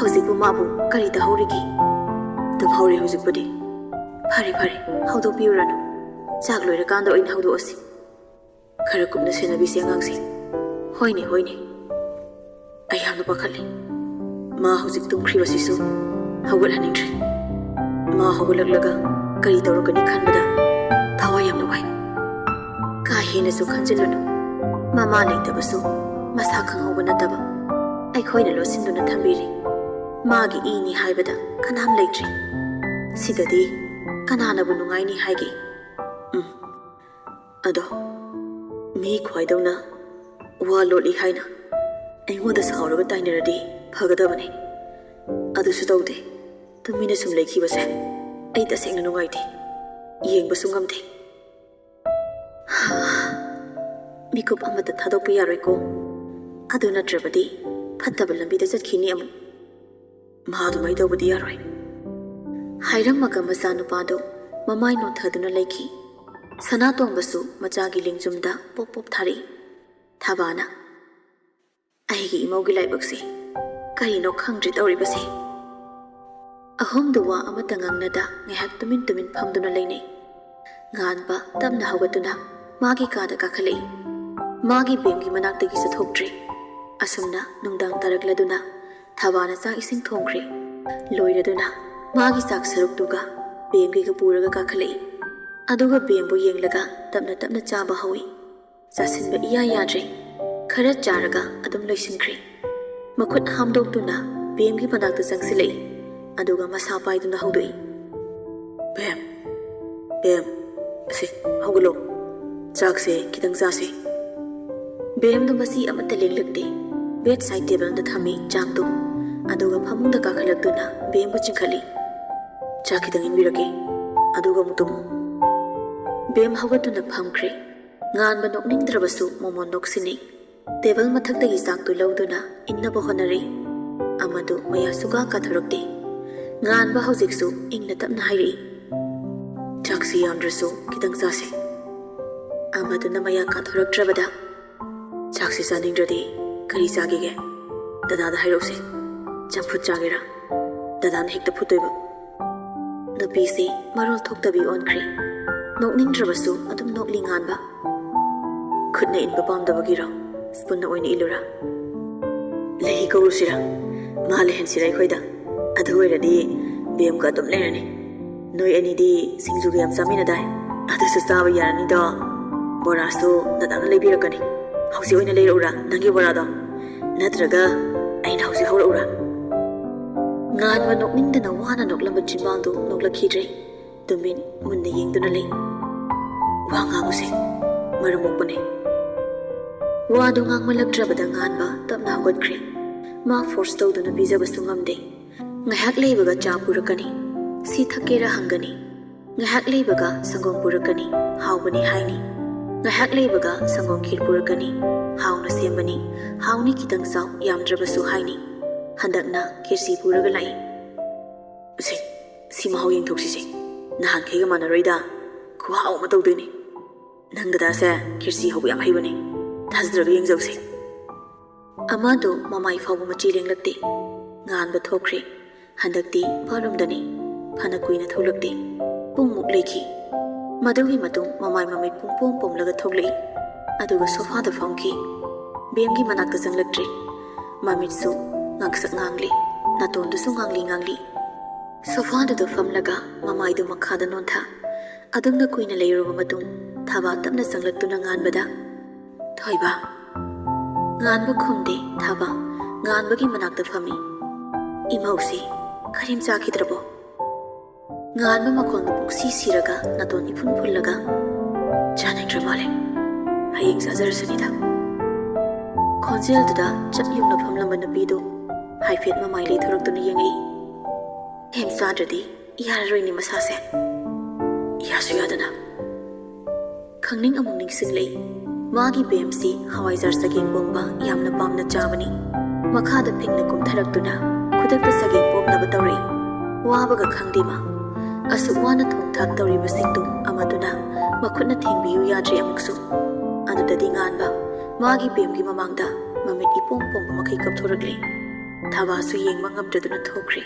"ꯍꯧꯖꯤꯛꯄꯨ ꯃꯥꯕꯨ ꯀꯔꯤ ꯇꯧꯍꯧꯔꯤꯒꯦ?" "ꯇꯨꯝꯍꯧꯔꯤ ꯍꯧꯖꯤꯛꯄꯨꯗꯤ꯫" "ꯐꯔꯦ ꯐꯔꯦ, ꯍꯧꯗꯣꯛꯄꯤꯔꯨꯔꯅꯨ꯫ ꯆꯥꯛ ꯂꯣꯏꯔꯀꯥꯟꯗ ꯑꯣꯏꯅ ꯍꯧꯗꯣꯛꯑꯁꯤ꯫ ꯈꯔ ꯀꯨꯞꯅ ꯁꯦꯟꯅꯕꯤꯁꯤ ꯑꯉꯥꯡꯁꯦ꯫" "ꯍꯣꯏꯅꯦ, ꯍꯣꯏꯅꯦ꯫ ꯑꯩ ꯌꯥꯝꯅ ꯄꯥꯈꯠꯂꯦ꯫ ꯃꯥ ꯍꯧꯖꯤꯛ ꯇꯨꯝꯈ꯭ꯔꯤꯕꯁꯤꯁꯨ ꯍꯧꯒꯠꯍꯟꯅꯤꯡꯗ꯭ꯔꯦ꯫ ꯃꯥ ꯍꯧꯒꯠꯂꯛꯂꯒ ꯀꯔꯤ ꯇꯧꯔꯛꯀꯅꯤ ꯈꯟꯕꯗ ꯊꯋꯥꯏ ꯌꯥꯝꯅ ꯋꯥꯏ꯫" "ꯀꯥ ꯍꯦꯟꯅꯁꯨ ꯈꯟꯖꯤꯜꯂꯨꯅꯨ꯫ ꯃꯃꯥ ꯂꯩꯇꯕꯁꯨ ꯃꯁꯥ ꯈꯪꯍꯧꯕ ꯅꯠꯇꯕ ꯑꯩꯈꯣꯏꯅ ꯂꯣꯠꯁꯤꯟꯗꯨꯅ ꯊꯝꯕꯤꯔꯤ꯫ ꯃꯥꯒꯤ ꯏꯅꯤ ꯍꯥꯏꯕꯗ ꯀꯅꯥꯝ ꯂꯩꯇ꯭ꯔꯤ꯫ ꯁꯤꯗꯗꯤ ꯀꯅꯥꯅꯕꯨ ꯅꯨꯡꯉꯥꯏꯅꯤ ꯍꯥꯏꯒꯦ?" "ꯎꯝ, ꯑꯗꯣ ꯃꯤ ꯈ꯭ꯋꯥꯏꯗꯧꯅ ꯋꯥ ꯂꯣꯠꯂꯤ ꯍꯥꯏꯅ ꯑꯩꯉꯣꯟꯗ ꯁꯥꯎꯔꯒ ꯇꯥꯏꯅꯔꯗꯤ ꯐꯒꯗꯕꯅꯤ꯫ ꯑꯗꯨꯁꯨ ꯇꯧꯗꯦ꯫ ꯇꯨꯃꯤꯟꯅ ꯁꯨꯝ ꯂꯩꯈꯤꯕꯁꯦ ꯑꯩ ꯇꯁꯦꯡꯅ ꯅꯨꯡꯉꯥꯏꯇꯦ꯫ ꯌꯦꯡꯕꯁꯨ ꯉꯝꯗꯦ꯫" "ꯃꯤꯀꯨꯞ ꯑꯃꯠꯇ ꯊꯥꯗꯣꯛꯄ ꯌꯥꯔꯣꯏꯀꯣ꯫ ꯑꯗꯨ ꯅꯠꯇ꯭ꯔꯕꯗꯤ ꯐꯠꯇꯕ ꯂꯝꯕꯤꯗ ꯆꯠꯈꯤꯅꯤ ꯑꯃꯨꯛ꯫ ꯃꯥ ꯑꯗꯨꯃꯥꯏ ꯇꯧꯕꯗꯤ ꯌꯥꯔꯣꯏ꯫" ꯍꯥꯏꯔꯝꯃꯒ ꯃꯆꯥꯅꯨꯄꯥꯗꯨ ꯃꯃꯥꯏ ꯅꯣꯟꯊꯗꯨꯅ ꯂꯩꯈꯤ꯫ ꯁꯅꯥꯇꯣꯝꯕꯁꯨ ꯃꯆꯥꯒꯤ ꯂꯦꯡꯖꯨꯝꯗ ꯄꯣꯞ ꯄꯣꯞ ꯊꯥꯔꯛꯏ꯫ ꯊꯕꯥꯅ, "ꯑꯩꯒꯤ ꯏꯃꯧꯒꯤ ꯂꯥꯏꯕꯛꯁꯦ ꯀꯔꯤꯅꯣ ꯈꯪꯗ꯭ꯔꯦ ꯇꯧꯔꯤꯕꯁꯦ꯫" ꯑꯍꯨꯝꯗꯨ ꯋꯥ ꯑꯃꯠꯇ ꯉꯥꯡꯅꯗ ꯉꯥꯏꯍꯥꯛ ꯇꯨꯃꯤꯟ ꯇꯨꯃꯤꯟ ꯐꯝꯗꯨꯅ ꯂꯩꯅꯩ꯫ ꯉꯥꯟꯕ ꯇꯞꯅ ꯍꯧꯒꯠꯇꯨꯅ ꯃꯥꯒꯤ ꯀꯥꯗ ꯀꯥꯈꯠꯂꯛꯏ꯫ ꯃꯥꯒꯤ ꯕꯦꯝꯒꯤ ꯃꯅꯥꯛꯇꯒꯤ ꯆꯠꯊꯣꯛꯇ꯭ꯔꯦ꯫ ꯑꯁꯨꯝꯅ ꯅꯨꯡꯗꯥꯡ ꯇꯥꯔꯛꯂꯗꯨꯅ ꯊꯕꯥꯅ ꯆꯥꯛ ꯏꯁꯤꯡ ꯊꯣꯡꯈ꯭ꯔꯦ꯫ ꯂꯣꯏꯔꯗꯨꯅ ꯃꯥꯒꯤ ꯆꯥꯛ ꯁꯔꯨꯛꯇꯨꯒ ꯕꯦꯝꯒꯤꯒ ꯄꯨꯔꯒ ꯀꯥꯈꯠꯂꯛꯏ꯫ ꯑꯗꯨꯒ ꯕꯦꯝꯕꯨ ꯌꯦꯡꯂꯒ ꯇꯞꯅ ꯇꯞꯅ ꯆꯥꯕ ꯍꯧꯏ꯫ ꯆꯥꯁꯤꯟꯕ ꯏꯌꯥ ꯌꯥꯗ꯭ꯔꯦ꯫ ꯈꯔ ꯆꯥꯔꯒ ꯑꯗꯨꯝ ꯂꯣꯏꯁꯤꯟꯈ꯭ꯔꯦ꯫ ꯃꯈꯨꯠ ꯍꯥꯝꯗꯣꯛꯇꯨꯅ ꯕꯦꯝꯒꯤ ꯃꯅꯥꯛꯇ ꯆꯪꯁꯤꯜꯂꯛꯏ꯫ ꯑꯗꯨꯒ ꯃꯁꯥ ꯄꯥꯏꯗꯨꯅ ꯍꯧꯗꯣꯛꯏ꯫ "ꯕꯦꯝ, ꯕꯦꯝ, ꯑꯁꯦ, ꯍꯧꯒꯠꯂꯣ꯫ ꯆꯥꯛꯁꯦ ꯈꯤꯇꯪ ꯆꯥꯁꯦ꯫" ꯕꯦꯝꯗꯨ ꯃꯆꯤ ꯑꯃꯠꯇ ꯂꯦꯡꯂꯛꯇꯦ꯫ ꯕꯦꯗ ꯁꯥꯏꯗ ꯇꯦꯕꯜꯗ ꯊꯝꯃꯤ ꯆꯥꯛꯇꯨ꯫ ꯑꯗꯨꯒ ꯐꯃꯨꯡꯗ ꯀꯥꯈꯠꯂꯛꯇꯨꯅ ꯕꯦꯝꯕꯨ ꯆꯤꯡꯈꯠꯂꯤ꯫ "ꯆꯥꯛ ꯈꯤꯇꯪ ꯏꯟꯕꯤꯔꯛꯀꯦ, ꯑꯗꯨꯒ ꯑꯃꯨꯛ ꯇꯨꯝꯃꯨ꯫" ꯕꯦꯝ ꯍꯧꯒꯠꯇꯨꯅ ꯐꯝꯈ꯭ꯔꯦ꯫ ꯉꯥꯟꯕ ꯅꯣꯛꯅꯤꯡꯗ꯭ꯔꯕꯁꯨ ꯃꯣꯃꯣꯟ ꯅꯣꯛꯁꯤꯟꯅꯩ꯫ ꯇꯦꯕꯜ ꯃꯊꯛꯇꯒꯤ ꯆꯥꯛꯇꯨ ꯂꯧꯗꯨꯅ ꯏꯟꯅꯕ ꯍꯣꯠꯅꯔꯤ꯫ ꯑꯃꯗꯨ ꯃꯌꯥ ꯁꯨꯛꯀꯥ ꯀꯥꯊꯣꯔꯛꯇꯦ꯫ ꯉꯥꯟꯕ ꯍꯧꯖꯤꯛꯁꯨ ꯏꯪꯅ ꯇꯞꯅ ꯍꯥꯏꯔꯛꯏ, "ꯆꯥꯛꯁꯤ ꯌꯥꯝꯗ꯭ꯔꯁꯨ ꯈꯤꯇꯪ ꯆꯥꯁꯤ꯫" ꯑꯃꯗꯨꯅ ꯃꯌꯥ ꯀꯥꯊꯣꯔꯛꯇ꯭ꯔꯕꯗ, "ꯆꯥꯛꯁꯤ ꯆꯥꯅꯤꯡꯗ꯭ꯔꯗꯤ ꯀꯔꯤ ꯆꯥꯒꯦꯒꯦ? ꯗꯗꯥꯗ ꯍꯥꯏꯔꯛꯎꯁꯦ꯫ ꯆꯝꯐꯨꯠ ꯆꯥꯒꯦꯔꯥ? ꯗꯗꯥꯅ ꯍꯦꯛꯇ ꯐꯨꯠꯇꯣꯏꯕ꯫" ꯅꯨꯄꯤꯁꯤ ꯃꯔꯣꯜ ꯊꯣꯛꯇꯕꯤ ꯑꯣꯟꯈ꯭ꯔꯦ꯫ ꯅꯣꯛꯅꯤꯡꯗ꯭ꯔꯕꯁꯨ ꯑꯗꯨꯝ ꯅꯣꯛꯂꯤ ꯉꯥꯟꯕ꯫ "ꯈꯨꯠꯅ ꯏꯟꯕ ꯄꯥꯝꯗꯕꯒꯤꯔꯣ? ꯁ꯭ꯄꯨꯟꯅ ꯑꯣꯏꯅ ꯏꯜꯂꯨꯔꯥ? ꯂꯩꯍꯤ ꯀꯧꯔꯨꯁꯤꯔꯥ? ꯃꯥ ꯂꯩꯍꯟꯁꯤꯔꯥ ꯑꯩꯈꯣꯏꯗ? ꯑꯗꯨ ꯑꯣꯏꯔꯗꯤ ꯕꯦꯝꯒ ꯑꯗꯨꯝ ꯂꯩꯔꯅꯤ꯫ ꯅꯣꯏ ꯑꯅꯤꯗꯤ ꯁꯤꯡꯖꯨꯒ ꯌꯥꯝ ꯆꯥꯃꯤꯟꯅꯗꯥꯏ? ꯑꯗꯨꯁꯨ ꯆꯥꯕ ꯌꯥꯔꯅꯤꯗꯣ꯫ ꯕꯣꯔꯥꯁꯨ ꯗꯗꯥꯅ ꯂꯩꯕꯤꯔꯛꯀꯅꯤ꯫ ꯍꯧꯖꯤꯛ ꯑꯣꯏꯅ ꯂꯩꯔꯛꯎꯔꯥ ꯅꯪꯒꯤ ꯕꯣꯔꯥꯗꯣ? ꯅꯠꯇ꯭ꯔꯒ ꯑꯩꯅ ꯍꯧꯖꯤꯛ ꯍꯧꯔꯛꯎꯔꯥ?" ꯉꯥꯟꯕ ꯅꯣꯛꯅꯤꯡꯗꯅ ꯋꯥꯅ ꯅꯣꯛꯂꯝꯕ ꯆꯤꯟꯕꯥꯜꯗꯨ ꯅꯣꯛꯂꯛꯈꯤꯗ꯭ꯔꯦ꯫ ꯇꯨꯃꯤꯟ ꯃꯨꯟꯅ ꯌꯦꯡꯗꯨꯅ ꯂꯩ꯫ "ꯋꯥ ꯉꯥꯡꯉꯨꯁꯦ, ꯃꯔꯝ ꯃꯣꯛꯄꯅꯦ꯫" ꯋꯥꯗꯨ ꯉꯥꯡꯃꯜꯂꯛꯇ꯭ꯔꯕꯗ ꯉꯥꯟꯕ ꯇꯞꯅ ꯍꯧꯒꯠꯈ꯭ꯔꯦ꯫ ꯃꯥ ꯐꯣꯔꯁ ꯇꯧꯗꯨꯅ ꯄꯤꯖꯕꯁꯨ ꯉꯝꯗꯦ꯫ ꯉꯥꯏꯍꯥꯛ ꯂꯩꯕꯒ ꯆꯥ ꯄꯨꯔꯛꯀꯅꯤ꯫ "ꯁꯤ ꯊꯛꯀꯦꯔꯥ?" ꯍꯪꯒꯅꯤ꯫ ꯉꯥꯏꯍꯥꯛ ꯂꯩꯕꯒ ꯁꯪꯒꯣꯝ ꯄꯨꯔꯛꯀꯅꯤ, "ꯍꯥꯎꯕꯅꯤ" ꯍꯥꯏꯅꯤ꯫ ꯉꯥꯏꯍꯥꯛ ꯂꯩꯕꯒ ꯁꯪꯒꯣꯝ ꯈꯤꯔ ꯄꯨꯔꯛꯀꯅꯤ, "ꯍꯥꯎꯅ ꯁꯦꯝꯕꯅꯤ, ꯍꯥꯎꯅꯤ, ꯈꯤꯇꯪ ꯆꯥꯎ, ꯌꯥꯝꯗ꯭ꯔꯕꯁꯨ" ꯍꯥꯏꯅꯤ꯫ ꯍꯟꯗꯛꯅ ꯈꯦꯔꯁꯤ ꯄꯨꯔꯒ ꯂꯥꯛꯏ꯫ "ꯎꯁꯦ, ꯁꯤ ꯃꯍꯥꯎ ꯌꯦꯡꯊꯣꯛꯁꯤꯁꯦ, ꯅꯍꯥꯟꯈꯩꯒ ꯃꯥꯟꯅꯔꯣꯏꯗ, ꯈꯨꯍꯥꯎ ꯑꯃ ꯇꯧꯗꯣꯏꯅꯤ꯫ ꯅꯪ ꯗꯗꯥꯁꯦ ꯈꯦꯔꯁꯤ ꯍꯧꯕ ꯌꯥꯝ ꯍꯩꯕꯅꯦ, ꯊꯥꯖꯗ꯭ꯔꯒ ꯌꯦꯡꯖꯧꯁꯦ꯫" ꯑꯃꯗꯣ ꯃꯃꯥꯏ ꯐꯥꯎꯕ ꯃꯆꯤ ꯂꯦꯡꯂꯛꯇꯦ꯫ ꯉꯥꯟꯕ ꯊꯣꯛꯈ꯭ꯔꯦ꯫ ꯍꯟꯗꯛꯇꯤ ꯕꯥꯠꯔꯨꯝꯗꯅꯤ꯫ ꯐꯅ ꯀꯨꯏꯅ ꯊꯣꯛꯂꯛꯇꯦ꯫ ꯄꯨꯡꯃꯨꯛ ꯂꯩꯈꯤ꯫ ꯃꯗꯨꯒꯤ ꯃꯇꯨꯡ ꯃꯃꯥꯏ ꯃꯃꯤꯠ ꯄꯨꯡꯄꯣꯝ ꯄꯣꯝꯂꯒ ꯊꯣꯛꯂꯛꯏ꯫ ꯑꯗꯨꯒ ꯁꯣꯐꯥꯗ ꯐꯝꯈꯤ꯫ ꯕꯦꯝꯒꯤ ꯃꯅꯥꯛꯇ ꯆꯪꯂꯛꯇ꯭ꯔꯦ꯫ ꯃꯃꯤꯠꯁꯨ ꯉꯥꯡꯁꯛ ꯉꯥꯡꯂꯤ, ꯅꯥꯇꯣꯟꯗꯨꯁꯨ ꯉꯥꯡꯂꯤ ꯉꯥꯡꯂꯤ꯫ ꯁꯣꯐꯥꯗꯨꯗ ꯐꯝꯂꯒ ꯃꯃꯥꯏꯗꯨ ꯃꯈꯥꯗ ꯅꯣꯟꯊ꯫ ꯑꯗꯨꯝꯅ ꯀꯨꯏꯅ ꯂꯩꯔꯨꯔꯕ ꯃꯇꯨꯡ ꯊꯥꯕ ꯇꯞꯅ ꯆꯪꯂꯛꯇꯨꯅ ꯉꯥꯟꯕꯗ, "ꯊꯣꯏꯕ?" ꯉꯥꯟꯕ ꯈꯨꯝꯗꯦ꯫ ꯊꯥꯕ ꯉꯥꯟꯕꯒꯤ ꯃꯅꯥꯛꯇ ꯐꯝꯃꯤ꯫ "ꯏꯃꯧꯁꯤ ꯀꯔꯤꯝ ꯆꯥꯈꯤꯗ꯭ꯔꯕꯣ?" ꯉꯥꯟꯕ ꯃꯈꯣꯟꯗꯨ ꯄꯨꯡꯁꯤ ꯁꯤꯔꯒ ꯅꯥꯇꯣꯟ ꯏꯐꯨꯟ ꯐꯨꯜꯂꯒ, "ꯆꯥꯅꯤꯡꯗ꯭ꯔ ꯃꯥꯜꯂꯦ, ꯍꯌꯦꯡ ꯆꯥꯖꯔꯁꯅꯤꯗ꯫" ꯈꯣꯟꯖꯦꯜꯗꯨꯗ ꯆꯞ ꯌꯨꯡꯅ ꯐꯝꯂꯝꯕ ꯅꯨꯄꯤꯗꯨ ꯍꯥꯏꯐꯦꯠ ꯃꯃꯥꯏ ꯂꯩꯊꯣꯔꯛꯇꯨꯅ ꯌꯦꯡꯉꯛꯏ꯫ "ꯀꯩꯝ ꯆꯥꯗ꯭ꯔꯗꯤ ꯌꯥꯔꯔꯣꯏꯅꯦ ꯃꯁꯥꯁꯦ꯫" "ꯌꯥꯁꯨ ꯌꯥꯗꯅ꯫" ꯈꯪꯅꯤꯡ ꯑꯃꯨꯛ ꯅꯤꯡꯁꯤꯡꯂꯛꯏ꯫ ꯃꯥꯒꯤ ꯕꯦꯝꯁꯤ ꯍꯋꯥꯏꯖꯥꯔ ꯆꯒꯦꯝ ꯄꯣꯝꯕ ꯌꯥꯝꯅ ꯄꯥꯝꯅ ꯆꯥꯕꯅꯤ꯫ ꯃꯈꯥꯗ ꯐꯤꯡꯅ ꯀꯨꯝꯊꯔꯛꯇꯨꯅ ꯈꯨꯗꯛꯇ ꯆꯒꯦꯝ ꯄꯣꯝꯅꯕ ꯇꯧꯔꯛꯏ꯫ ꯋꯥꯕꯒ ꯈꯪꯗꯦ ꯃꯥ꯫ ꯑꯁꯨꯛ ꯋꯥꯅ ꯊꯣꯡ ꯊꯥꯛ ꯇꯧꯔꯤꯕꯁꯤꯡꯗꯨ ꯑꯃꯗꯨꯅ ꯃꯈꯨꯠꯅ ꯊꯦꯡꯕꯤꯌꯨ ꯌꯥꯗ꯭ꯔꯦ ꯑꯃꯨꯛꯁꯨ꯫ ꯑꯗꯨꯗꯗꯤ ꯉꯥꯟꯕ ꯃꯥꯒꯤ ꯕꯦꯝꯒꯤ ꯃꯃꯥꯡꯗ ꯃꯃꯤꯠ ꯏꯄꯣꯝ ꯄꯣꯝꯕ ꯃꯈꯩ ꯀꯞꯊꯣꯔꯛꯂꯦ꯫ ꯊꯕꯥꯁꯨ ꯌꯦꯡꯕ ꯉꯝꯗ꯭ꯔꯗꯨꯅ ꯊꯣꯛꯈ꯭ꯔꯦ꯫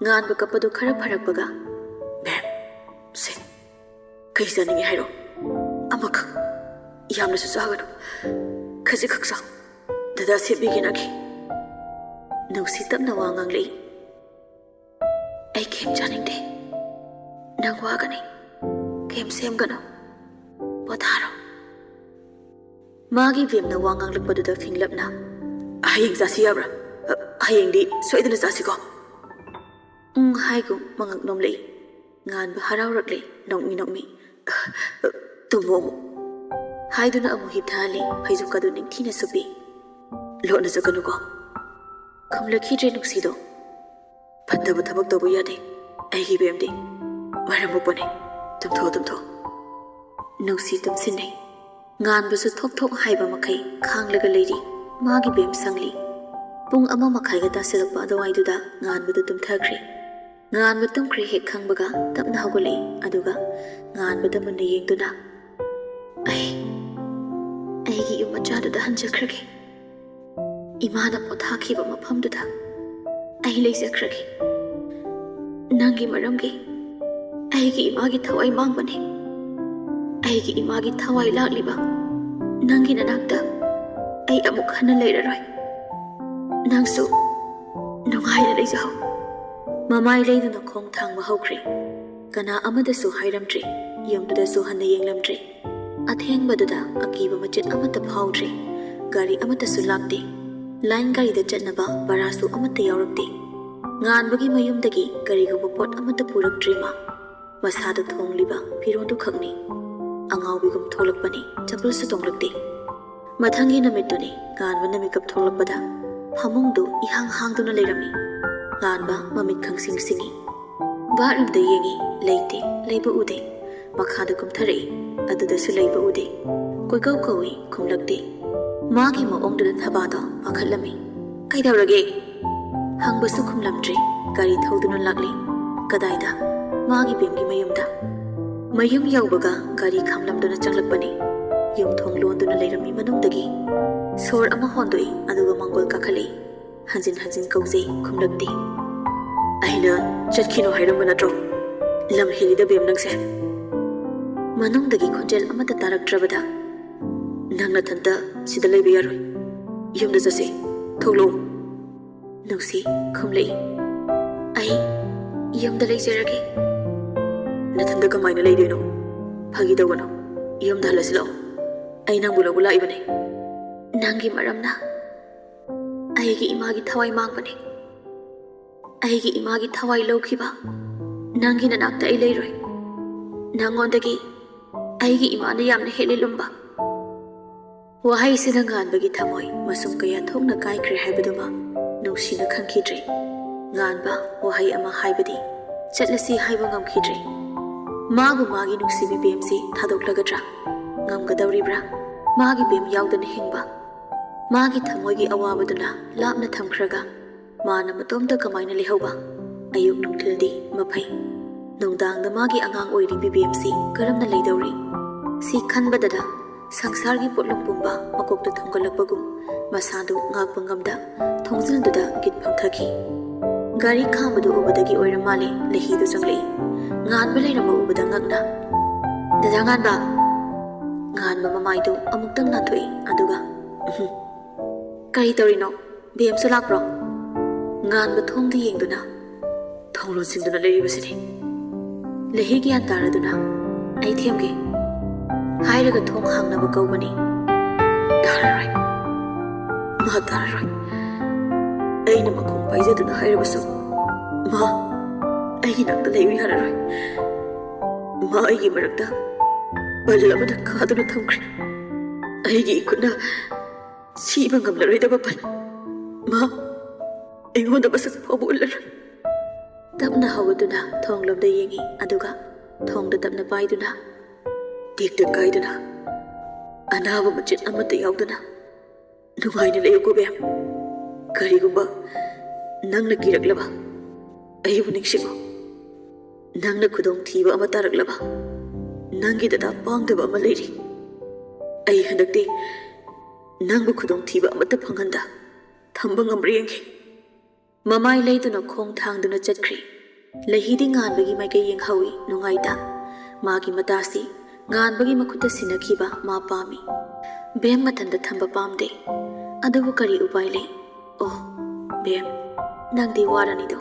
ꯉꯥꯟꯕ ꯀꯞꯄꯗꯨ ꯈꯔ ꯐꯔꯛꯄꯒ, "ꯕꯦꯝ, ꯁꯦ, ꯀꯩ ꯆꯥꯅꯤꯡꯉꯤ ꯍꯥꯏꯔꯣ? ꯑꯃꯈꯛ, ꯌꯥꯝꯅꯁꯨ ꯆꯥꯒꯅꯨ, ꯈꯖꯤꯛꯈꯛ ꯆꯥꯎ, ꯗꯗꯥ ꯁꯦꯝꯕꯤꯒꯦ ꯅꯪꯒꯤ꯫" ꯅꯨꯡꯁꯤ ꯇꯞꯅ ꯋꯥ ꯉꯥꯡꯂꯛꯏ꯫ "ꯑꯩ ꯀꯩꯝ ꯆꯥꯅꯤꯡꯗꯦ꯫ ꯅꯪ ꯋꯥꯒꯅꯤ꯫ ꯀꯩꯝ ꯁꯦꯝꯒꯅꯨ꯫ ꯄꯣꯊꯥꯔꯣ꯫" ꯃꯥꯒꯤ ꯕꯦꯝꯅ ꯋꯥ ꯉꯥꯡꯂꯛꯄꯗꯨꯗ ꯐꯤꯡꯂꯞꯅ, "ꯍꯌꯦꯡ ꯆꯥꯁꯤ ꯌꯥꯕ꯭ꯔꯥ? ꯑ, ꯍꯌꯦꯡꯗꯤ ꯁꯣꯏꯗꯅ ꯆꯥꯁꯤꯀꯣ?" ꯎꯪ ꯍꯥꯏꯒꯨꯝ ꯃꯉꯛ ꯅꯣꯝꯂꯛꯏ꯫ ꯉꯥꯟꯕ ꯍꯔꯥꯎꯔꯛꯂꯦ, ꯅꯣꯛꯃꯤ ꯅꯣꯛꯃꯤ꯫ "ꯇꯨꯝꯃꯣ ꯑꯃꯨꯛ꯫" ꯍꯥꯏꯗꯨꯅ ꯑꯃꯨꯛ ꯍꯤꯞꯊꯍꯜꯂꯤ, ꯐꯩꯖꯨꯞꯀꯗꯨ ꯅꯤꯡꯊꯤꯅ ꯁꯨꯞꯄꯤ꯫ "ꯂꯣꯠꯅ ꯆꯠꯀꯅꯨꯀꯣ꯫" ꯈꯨꯝꯂꯛꯈꯤꯗ꯭ꯔꯦ ꯅꯨꯡꯁꯤꯗꯣ꯫ "ꯐꯠꯇꯕ ꯊꯕꯛ ꯇꯧꯕ ꯌꯥꯗꯦ꯫ ꯑꯩꯒꯤ ꯕꯦꯝꯗꯤ ꯃꯔꯝ ꯃꯣꯛꯄꯅꯦ꯫ ꯇꯨꯝꯊꯣꯛꯑꯣ, ꯇꯨꯝꯊꯣꯛꯑꯣ꯫" ꯅꯨꯡꯁꯤ ꯇꯨꯝꯁꯤꯟꯅꯩ꯫ ꯉꯥꯟꯕꯁꯨ ꯊꯣꯛ ꯊꯣꯛ ꯍꯥꯏꯕ ꯃꯈꯩ ꯈꯥꯡꯂꯒ ꯂꯩꯔꯤ꯫ ꯃꯥꯒꯤ ꯕꯦꯝ ꯁꯪꯂꯤ꯫ ꯄꯨꯡ ꯑꯃ ꯃꯈꯥꯏꯒ ꯇꯥꯁꯤꯜꯂꯛꯄ ꯑꯗꯨꯋꯥꯏꯗꯨꯗ ꯉꯥꯟꯕꯗꯨ ꯇꯨꯝꯊꯈ꯭ꯔꯦ꯫ ꯉꯥꯟꯕ ꯇꯨꯝꯈ꯭ꯔꯦ ꯍꯦꯛ ꯈꯪꯕꯒ ꯇꯞꯅ ꯍꯧꯒꯠꯂꯛꯏ, ꯑꯗꯨꯒ ꯉꯥꯟꯕꯗ ꯃꯨꯟꯅ ꯌꯦꯡꯗꯨꯅ, "ꯑꯩ ꯑꯩꯒꯤ ꯌꯨꯝ ꯃꯆꯥꯗꯨꯗ ꯍꯟꯖꯈ꯭ꯔꯒꯦ꯫ ꯏꯃꯥꯅ ꯄꯣꯊꯥꯈꯤꯕ ꯃꯐꯝꯗꯨꯗ ꯑꯩ ꯂꯩꯖꯈ꯭ꯔꯒꯦ꯫ ꯅꯪꯒꯤ ꯃꯔꯝꯒꯤ ꯑꯩꯒꯤ ꯏꯃꯥꯒꯤ ꯊꯋꯥꯏ ꯃꯥꯡꯕꯅꯤ꯫ ꯑꯩꯒꯤ ꯏꯃꯥꯒꯤ ꯊꯋꯥꯏ ꯂꯥꯛꯂꯤꯕ ꯅꯪꯒꯤ ꯅꯅꯥꯛꯇ ꯑꯩ ꯑꯃꯨꯛ ꯍꯟꯅ ꯂꯩꯔꯔꯣꯏ꯫ ꯅꯪꯁꯨ ꯅꯨꯡꯉꯥꯏꯅ ꯂꯩꯖꯍꯧ꯫" ꯃꯃꯥꯏ ꯂꯩꯗꯨꯅ ꯈꯣꯡ ꯊꯥꯡꯕ ꯍꯧꯈ꯭ꯔꯦ꯫ ꯀꯅꯥ ꯑꯃꯗꯁꯨ ꯍꯥꯏꯔꯝꯗ꯭ꯔꯦ, ꯌꯨꯝꯗꯨꯗꯁꯨ ꯍꯟꯅ ꯌꯦꯡꯂꯝꯗ꯭ꯔꯦ꯫ ꯑꯊꯦꯡꯕꯗꯨꯗ ꯑꯀꯤꯕ ꯃꯆꯦꯠ ꯑꯃꯠꯇ ꯐꯥꯎꯗ꯭ꯔꯦ꯫ ꯒꯥꯔꯤ ꯑꯃꯠꯇꯁꯨ ꯂꯥꯛꯇꯦ꯫ ꯂꯥꯏꯟ ꯒꯥꯔꯤꯗ ꯆꯠꯅꯕ ꯚꯔꯥꯁꯨ ꯑꯃꯠꯇ ꯌꯥꯎꯔꯛꯇꯦ꯫ ꯉꯥꯟꯕꯒꯤ ꯃꯌꯨꯝꯗꯒꯤ ꯀꯔꯤꯒꯨꯝꯕ ꯄꯣꯠ ꯑꯃꯠꯇ ꯄꯨꯔꯛꯇ꯭ꯔꯦ ꯃꯥ꯫ ꯃꯁꯥꯗ ꯊꯣꯡꯂꯤꯕ ꯐꯤꯔꯣꯜꯗꯨ ꯈꯛꯅꯤ꯫ ꯑꯉꯥꯎꯕꯤꯒꯨꯝ ꯊꯣꯛꯂꯛꯄꯅꯤ, ꯆꯝꯄꯜꯁꯨ ꯇꯣꯡꯂꯛꯇꯦ꯫ ꯃꯊꯪꯒꯤ ꯅꯨꯃꯤꯠꯇꯨꯅꯤ ꯉꯥꯟꯕꯅ ꯃꯤꯀꯞ ꯊꯣꯛꯂꯛꯄꯗ ꯐꯃꯨꯡꯗꯨ ꯏꯍꯥꯡ ꯍꯥꯡꯗꯨꯅ ꯂꯩꯔꯝꯃꯤ꯫ ꯉꯥꯟꯕ ꯃꯃꯤꯠ ꯈꯪꯁꯤꯡ ꯁꯤꯡꯏ꯫ ꯕꯥꯠꯔꯨꯝꯗ ꯌꯦꯡꯏ, ꯂꯩꯇꯦ, ꯂꯩꯕ ꯎꯗꯦ꯫ ꯃꯈꯥꯗ ꯀꯨꯝꯊꯔꯛꯏ꯫ ꯑꯗꯨꯗꯁꯨ ꯂꯩꯕ ꯎꯗꯦ꯫ ꯀꯣꯏꯀꯧ ꯀꯧꯏ, ꯈꯨꯝꯂꯛꯇꯦ꯫ ꯃꯥꯒꯤ ꯃꯑꯣꯡꯗꯨꯗ ꯊꯕꯥꯗꯣ ꯄꯥꯈꯠꯂꯝꯃꯤ꯫ "ꯀꯩꯗꯧꯔꯒꯦ?" ꯍꯪꯕꯁꯨ ꯈꯨꯝꯂꯝꯗ꯭ꯔꯦ꯫ ꯒꯥꯔꯤ ꯊꯧꯗꯨꯅ ꯂꯥꯛꯂꯤ꯫ ꯀꯗꯥꯏꯗ? ꯃꯥꯒꯤ ꯕꯦꯝꯒꯤ ꯃꯌꯨꯝꯗ꯫ ꯃꯌꯨꯝ ꯌꯧꯕꯒ ꯒꯥꯔꯤ ꯈꯥꯝꯂꯝꯗꯨꯅ ꯆꯪꯂꯛꯄꯅꯤ꯫ ꯌꯨꯝ ꯊꯣꯡ ꯂꯣꯟꯗꯨꯅ ꯂꯩꯔꯝꯃꯤ ꯃꯅꯨꯡꯗꯒꯤ꯫ ꯁꯣꯔ ꯑꯃ ꯍꯣꯟꯗꯣꯛꯏ, ꯑꯗꯨꯒ ꯃꯥꯡꯒꯣꯜ ꯀꯥꯈꯠꯂꯛꯏ꯫ ꯍꯟꯖꯤꯟ ꯍꯟꯖꯤꯟ ꯀꯧꯖꯩ, ꯈꯨꯝꯂꯛꯇꯦ꯫ "ꯑꯩꯅ ꯆꯠꯈꯤꯅꯣ ꯍꯥꯏꯔꯝꯕ ꯅꯠꯇ꯭ꯔꯣ? ꯂꯝ ꯍꯦꯜꯂꯤꯗ ꯕꯦꯝ ꯅꯪꯁꯦ꯫" ꯃꯅꯨꯡꯗꯒꯤ ꯈꯣꯟꯖꯦꯜ ꯑꯃꯠꯇ ꯇꯥꯔꯛꯇ꯭ꯔꯕꯗ, "ꯅꯪ ꯅꯊꯟꯇ ꯁꯤꯗ ꯂꯩꯕ ꯌꯥꯔꯣꯏ꯫ ꯌꯨꯝꯗ ꯆꯠꯁꯤ꯫ ꯊꯣꯛꯂꯛꯑꯣ꯫" ꯅꯨꯡꯁꯤ ꯈꯨꯝꯂꯛꯏ꯫ "ꯑꯩ ꯌꯨꯝꯗ ꯂꯩꯖꯔꯒꯦ꯫" "ꯅꯊꯟꯗ ꯀꯃꯥꯏꯅ ꯂꯩꯗꯣꯏꯅꯣ? ꯐꯥꯒꯤ ꯇꯧꯒꯅꯨ꯫ ꯌꯨꯝꯗ ꯍꯜꯂꯁꯤ ꯂꯥꯛꯑꯣ꯫ ꯑꯩ ꯅꯪꯕꯨ ꯂꯧꯕ ꯂꯥꯛꯏꯕꯅꯦ꯫" "ꯅꯪꯒꯤ ꯃꯔꯝꯅ ꯑꯩꯒꯤ ꯏꯃꯥꯒꯤ ꯊꯋꯥꯏ ꯃꯥꯡꯕꯅꯤ꯫ ꯑꯩꯒꯤ ꯏꯃꯥꯒꯤ ꯊꯋꯥꯏ ꯂꯧꯈꯤꯕ ꯅꯪꯒꯤ ꯅꯅꯥꯛꯇ ꯑꯩ ꯂꯩꯔꯣꯏ꯫ ꯅꯪꯉꯣꯟꯗꯒꯤ ꯑꯩꯒꯤ ꯏꯃꯥꯅ ꯌꯥꯝꯅ ꯍꯦꯜꯂꯤ ꯂꯨꯝꯕ꯫" ꯋꯥꯍꯩꯁꯤꯅ ꯉꯥꯟꯕꯒꯤ ꯊꯃꯣꯏ ꯃꯁꯨꯝ ꯀꯌꯥ ꯊꯣꯛꯅ ꯀꯥꯏꯈ꯭ꯔꯦ ꯍꯥꯏꯕꯗꯨꯃ ꯅꯨꯡꯁꯤꯅ ꯈꯪꯈꯤꯗ꯭ꯔꯦ꯫ ꯉꯥꯟꯕ ꯋꯥꯍꯩ ꯑꯃ ꯍꯥꯏꯕꯗꯤ ꯆꯠꯂꯁꯤ ꯍꯥꯏꯕ ꯉꯝꯈꯤꯗ꯭ꯔꯦ꯫ ꯃꯥꯕꯨ ꯃꯥꯒꯤ ꯅꯨꯡꯁꯤꯕꯤ ꯕꯦꯝꯁꯤ ꯊꯥꯗꯣꯛꯂꯒꯗ꯭ꯔꯥ? ꯉꯝꯒꯗꯧꯔꯤꯕ꯭ꯔꯥ? ꯃꯥꯒꯤ ꯕꯦꯝ ꯌꯥꯎꯗꯅ ꯍꯤꯡꯕ? ꯃꯥꯒꯤ ꯊꯃꯣꯏꯒꯤ ꯑꯋꯥꯕꯗꯨꯅ ꯂꯥꯞꯅ ꯊꯝꯈ꯭ꯔꯒ ꯃꯥꯅ ꯃꯇꯣꯝꯇ ꯀꯃꯥꯏꯅ ꯂꯩꯍꯧꯕ? ꯑꯌꯨꯛ ꯅꯨꯡꯊꯤꯜꯗꯤ ꯃꯐꯩ, ꯅꯨꯡꯗꯥꯡꯗ ꯃꯥꯒꯤ ꯑꯉꯥꯡ ꯑꯣꯏꯔꯤꯕꯤ ꯕꯦꯝꯁꯤ ꯀꯔꯝꯅ ꯂꯩꯗꯧꯔꯤ? ꯁꯤ ꯈꯟꯕꯗꯗ ꯁꯪꯁꯥꯔꯒꯤ ꯄꯣꯠꯂꯨꯝ ꯄꯨꯝꯕ ꯃꯀꯣꯛꯇ ꯊꯣꯡꯒꯠꯂꯛꯄꯒꯨꯝ ꯃꯁꯥꯗꯨ ꯉꯥꯛꯄ ꯉꯝꯗ ꯊꯣꯡꯖꯤꯜꯗꯨꯗ ꯀꯤꯠ ꯐꯝꯊꯈꯤ꯫ ꯒꯥꯔꯤ ꯈꯥꯝꯕꯗꯨ ꯎꯕꯗꯒꯤ ꯑꯣꯏꯔ ꯃꯥꯜꯂꯦ, ꯂꯩꯍꯤꯗꯨ ꯆꯪꯂꯛꯏ꯫ ꯉꯥꯟꯕ ꯂꯩꯔꯝꯕ ꯎꯕꯗ ꯉꯛꯅ, "ꯗꯗꯥ ꯉꯥꯟꯕ!" ꯉꯥꯟꯕ ꯃꯃꯥꯏꯗꯨ ꯑꯃꯨꯛꯇꯪ ꯅꯥꯟꯊꯣꯛꯏ, ꯑꯗꯨꯒ, "ꯎꯍꯨꯝ꯫ ꯀꯔꯤ ꯇꯧꯔꯤꯅꯣ? ꯕꯦꯝꯁꯨ ꯂꯥꯛꯄ꯭ꯔꯣ?" ꯉꯥꯟꯕ ꯊꯣꯡꯗ ꯌꯦꯡꯗꯨꯅ, "ꯊꯣꯡ ꯂꯣꯟꯁꯤꯟꯗꯨꯅ ꯂꯩꯔꯤꯕꯁꯤꯅꯤ꯫" ꯂꯩꯍꯤ ꯒ꯭ꯌꯥꯟ ꯇꯥꯔꯗꯨꯅ, "ꯑꯩ ꯊꯦꯝꯒꯦ꯫" ꯍꯥꯏꯔꯒ ꯊꯣꯡ ꯍꯥꯡꯅꯕ ꯀꯧꯕꯅꯤ꯫ ꯇꯥꯔꯔꯣꯏ꯫ ꯃꯥ ꯇꯥꯔꯔꯣꯏ꯫ ꯑꯩꯅ ꯃꯈꯣꯡ ꯄꯥꯏꯖꯗꯨꯅ ꯍꯥꯏꯔꯕꯁꯨ, ꯃꯥ ꯑꯩꯒꯤ ꯅꯥꯛꯇ ꯂꯩꯌꯨ ꯌꯥꯔꯔꯣꯏ꯫ ꯃꯥ ꯑꯩꯒꯤ ꯃꯔꯛꯇ ꯕꯜ ꯑꯃꯅ ꯈꯥꯗꯨꯅ ꯊꯝꯈ꯭ꯔꯦ꯫ ꯑꯩꯒꯤ ꯏꯈꯨꯠꯅ ꯁꯤꯕ ꯉꯝꯂꯔꯣꯏꯗꯕ ꯕꯜ꯫ ꯃꯥ ꯑꯩꯉꯣꯟꯗ ꯃꯁꯛ ꯐꯥꯎꯕ ꯎꯠꯂꯔꯣꯏ꯫ ꯇꯞꯅ ꯍꯧꯒꯠꯇꯨꯅ ꯊꯣꯡꯂꯣꯝꯗ ꯌꯦꯡꯉꯤ, ꯑꯗꯨꯒ ꯊꯣꯡꯗ ꯇꯞꯅ ꯄꯥꯏꯗꯨꯅ, ꯇꯦꯛꯇ ꯀꯥꯏꯗꯅ, ꯑꯅꯥꯕ ꯃꯆꯦꯠ ꯑꯃꯠꯇ ꯌꯥꯎꯗꯅ ꯅꯨꯡꯉꯥꯏꯅ ꯂꯩꯌꯨꯀꯣ ꯕꯦꯝ꯫ ꯀꯔꯤꯒꯨꯝꯕ ꯅꯪꯅ ꯀꯤꯔꯛꯂꯕ, ꯑꯩꯕꯨ ꯅꯤꯡꯁꯤꯡꯉꯨ꯫ ꯅꯪꯅ ꯈꯨꯗꯣꯡꯊꯤꯕ ꯑꯃ ꯇꯥꯔꯛꯂꯕ, ꯅꯪꯒꯤ ꯗꯗꯥ ꯄꯥꯡꯗꯕ ꯑꯃ ꯂꯩꯔꯤ꯫ ꯑꯩ ꯍꯟꯗꯛꯇꯤ ꯅꯪꯕꯨ ꯈꯨꯗꯣꯡꯊꯤꯕ ꯑꯃꯠꯇ ꯐꯪꯍꯟꯗ ꯊꯝꯕ ꯉꯝꯕ꯭ꯔꯥ ꯌꯦꯡꯒꯦ꯫ ꯃꯃꯥꯏ ꯂꯩꯗꯨꯅ ꯈꯣꯡ ꯊꯥꯡꯗꯨꯅ ꯆꯠꯈ꯭ꯔꯤ꯫ ꯂꯩꯍꯤꯗꯤ ꯉꯥꯟꯕꯒꯤ ꯃꯥꯏꯀꯩ ꯌꯦꯡꯍꯧꯏ ꯅꯨꯡꯉꯥꯏꯇ꯫ ꯃꯥꯒꯤ ꯃꯇꯥꯁꯤ ꯉꯥꯟꯕꯒꯤ ꯃꯈꯨꯠꯇ ꯁꯤꯟꯅꯈꯤꯕ ꯃꯥ ꯄꯥꯝꯃꯤ꯫ ꯕꯦꯝ ꯃꯊꯟꯇ ꯊꯝꯕ ꯄꯥꯝꯗꯦ꯫ ꯑꯗꯨꯕꯨ ꯀꯔꯤ ꯎꯄꯥꯏ ꯂꯩ? ꯑꯣ, ꯕꯦꯝ, ꯅꯪꯗꯤ ꯋꯥꯔꯅꯤꯗꯣ꯫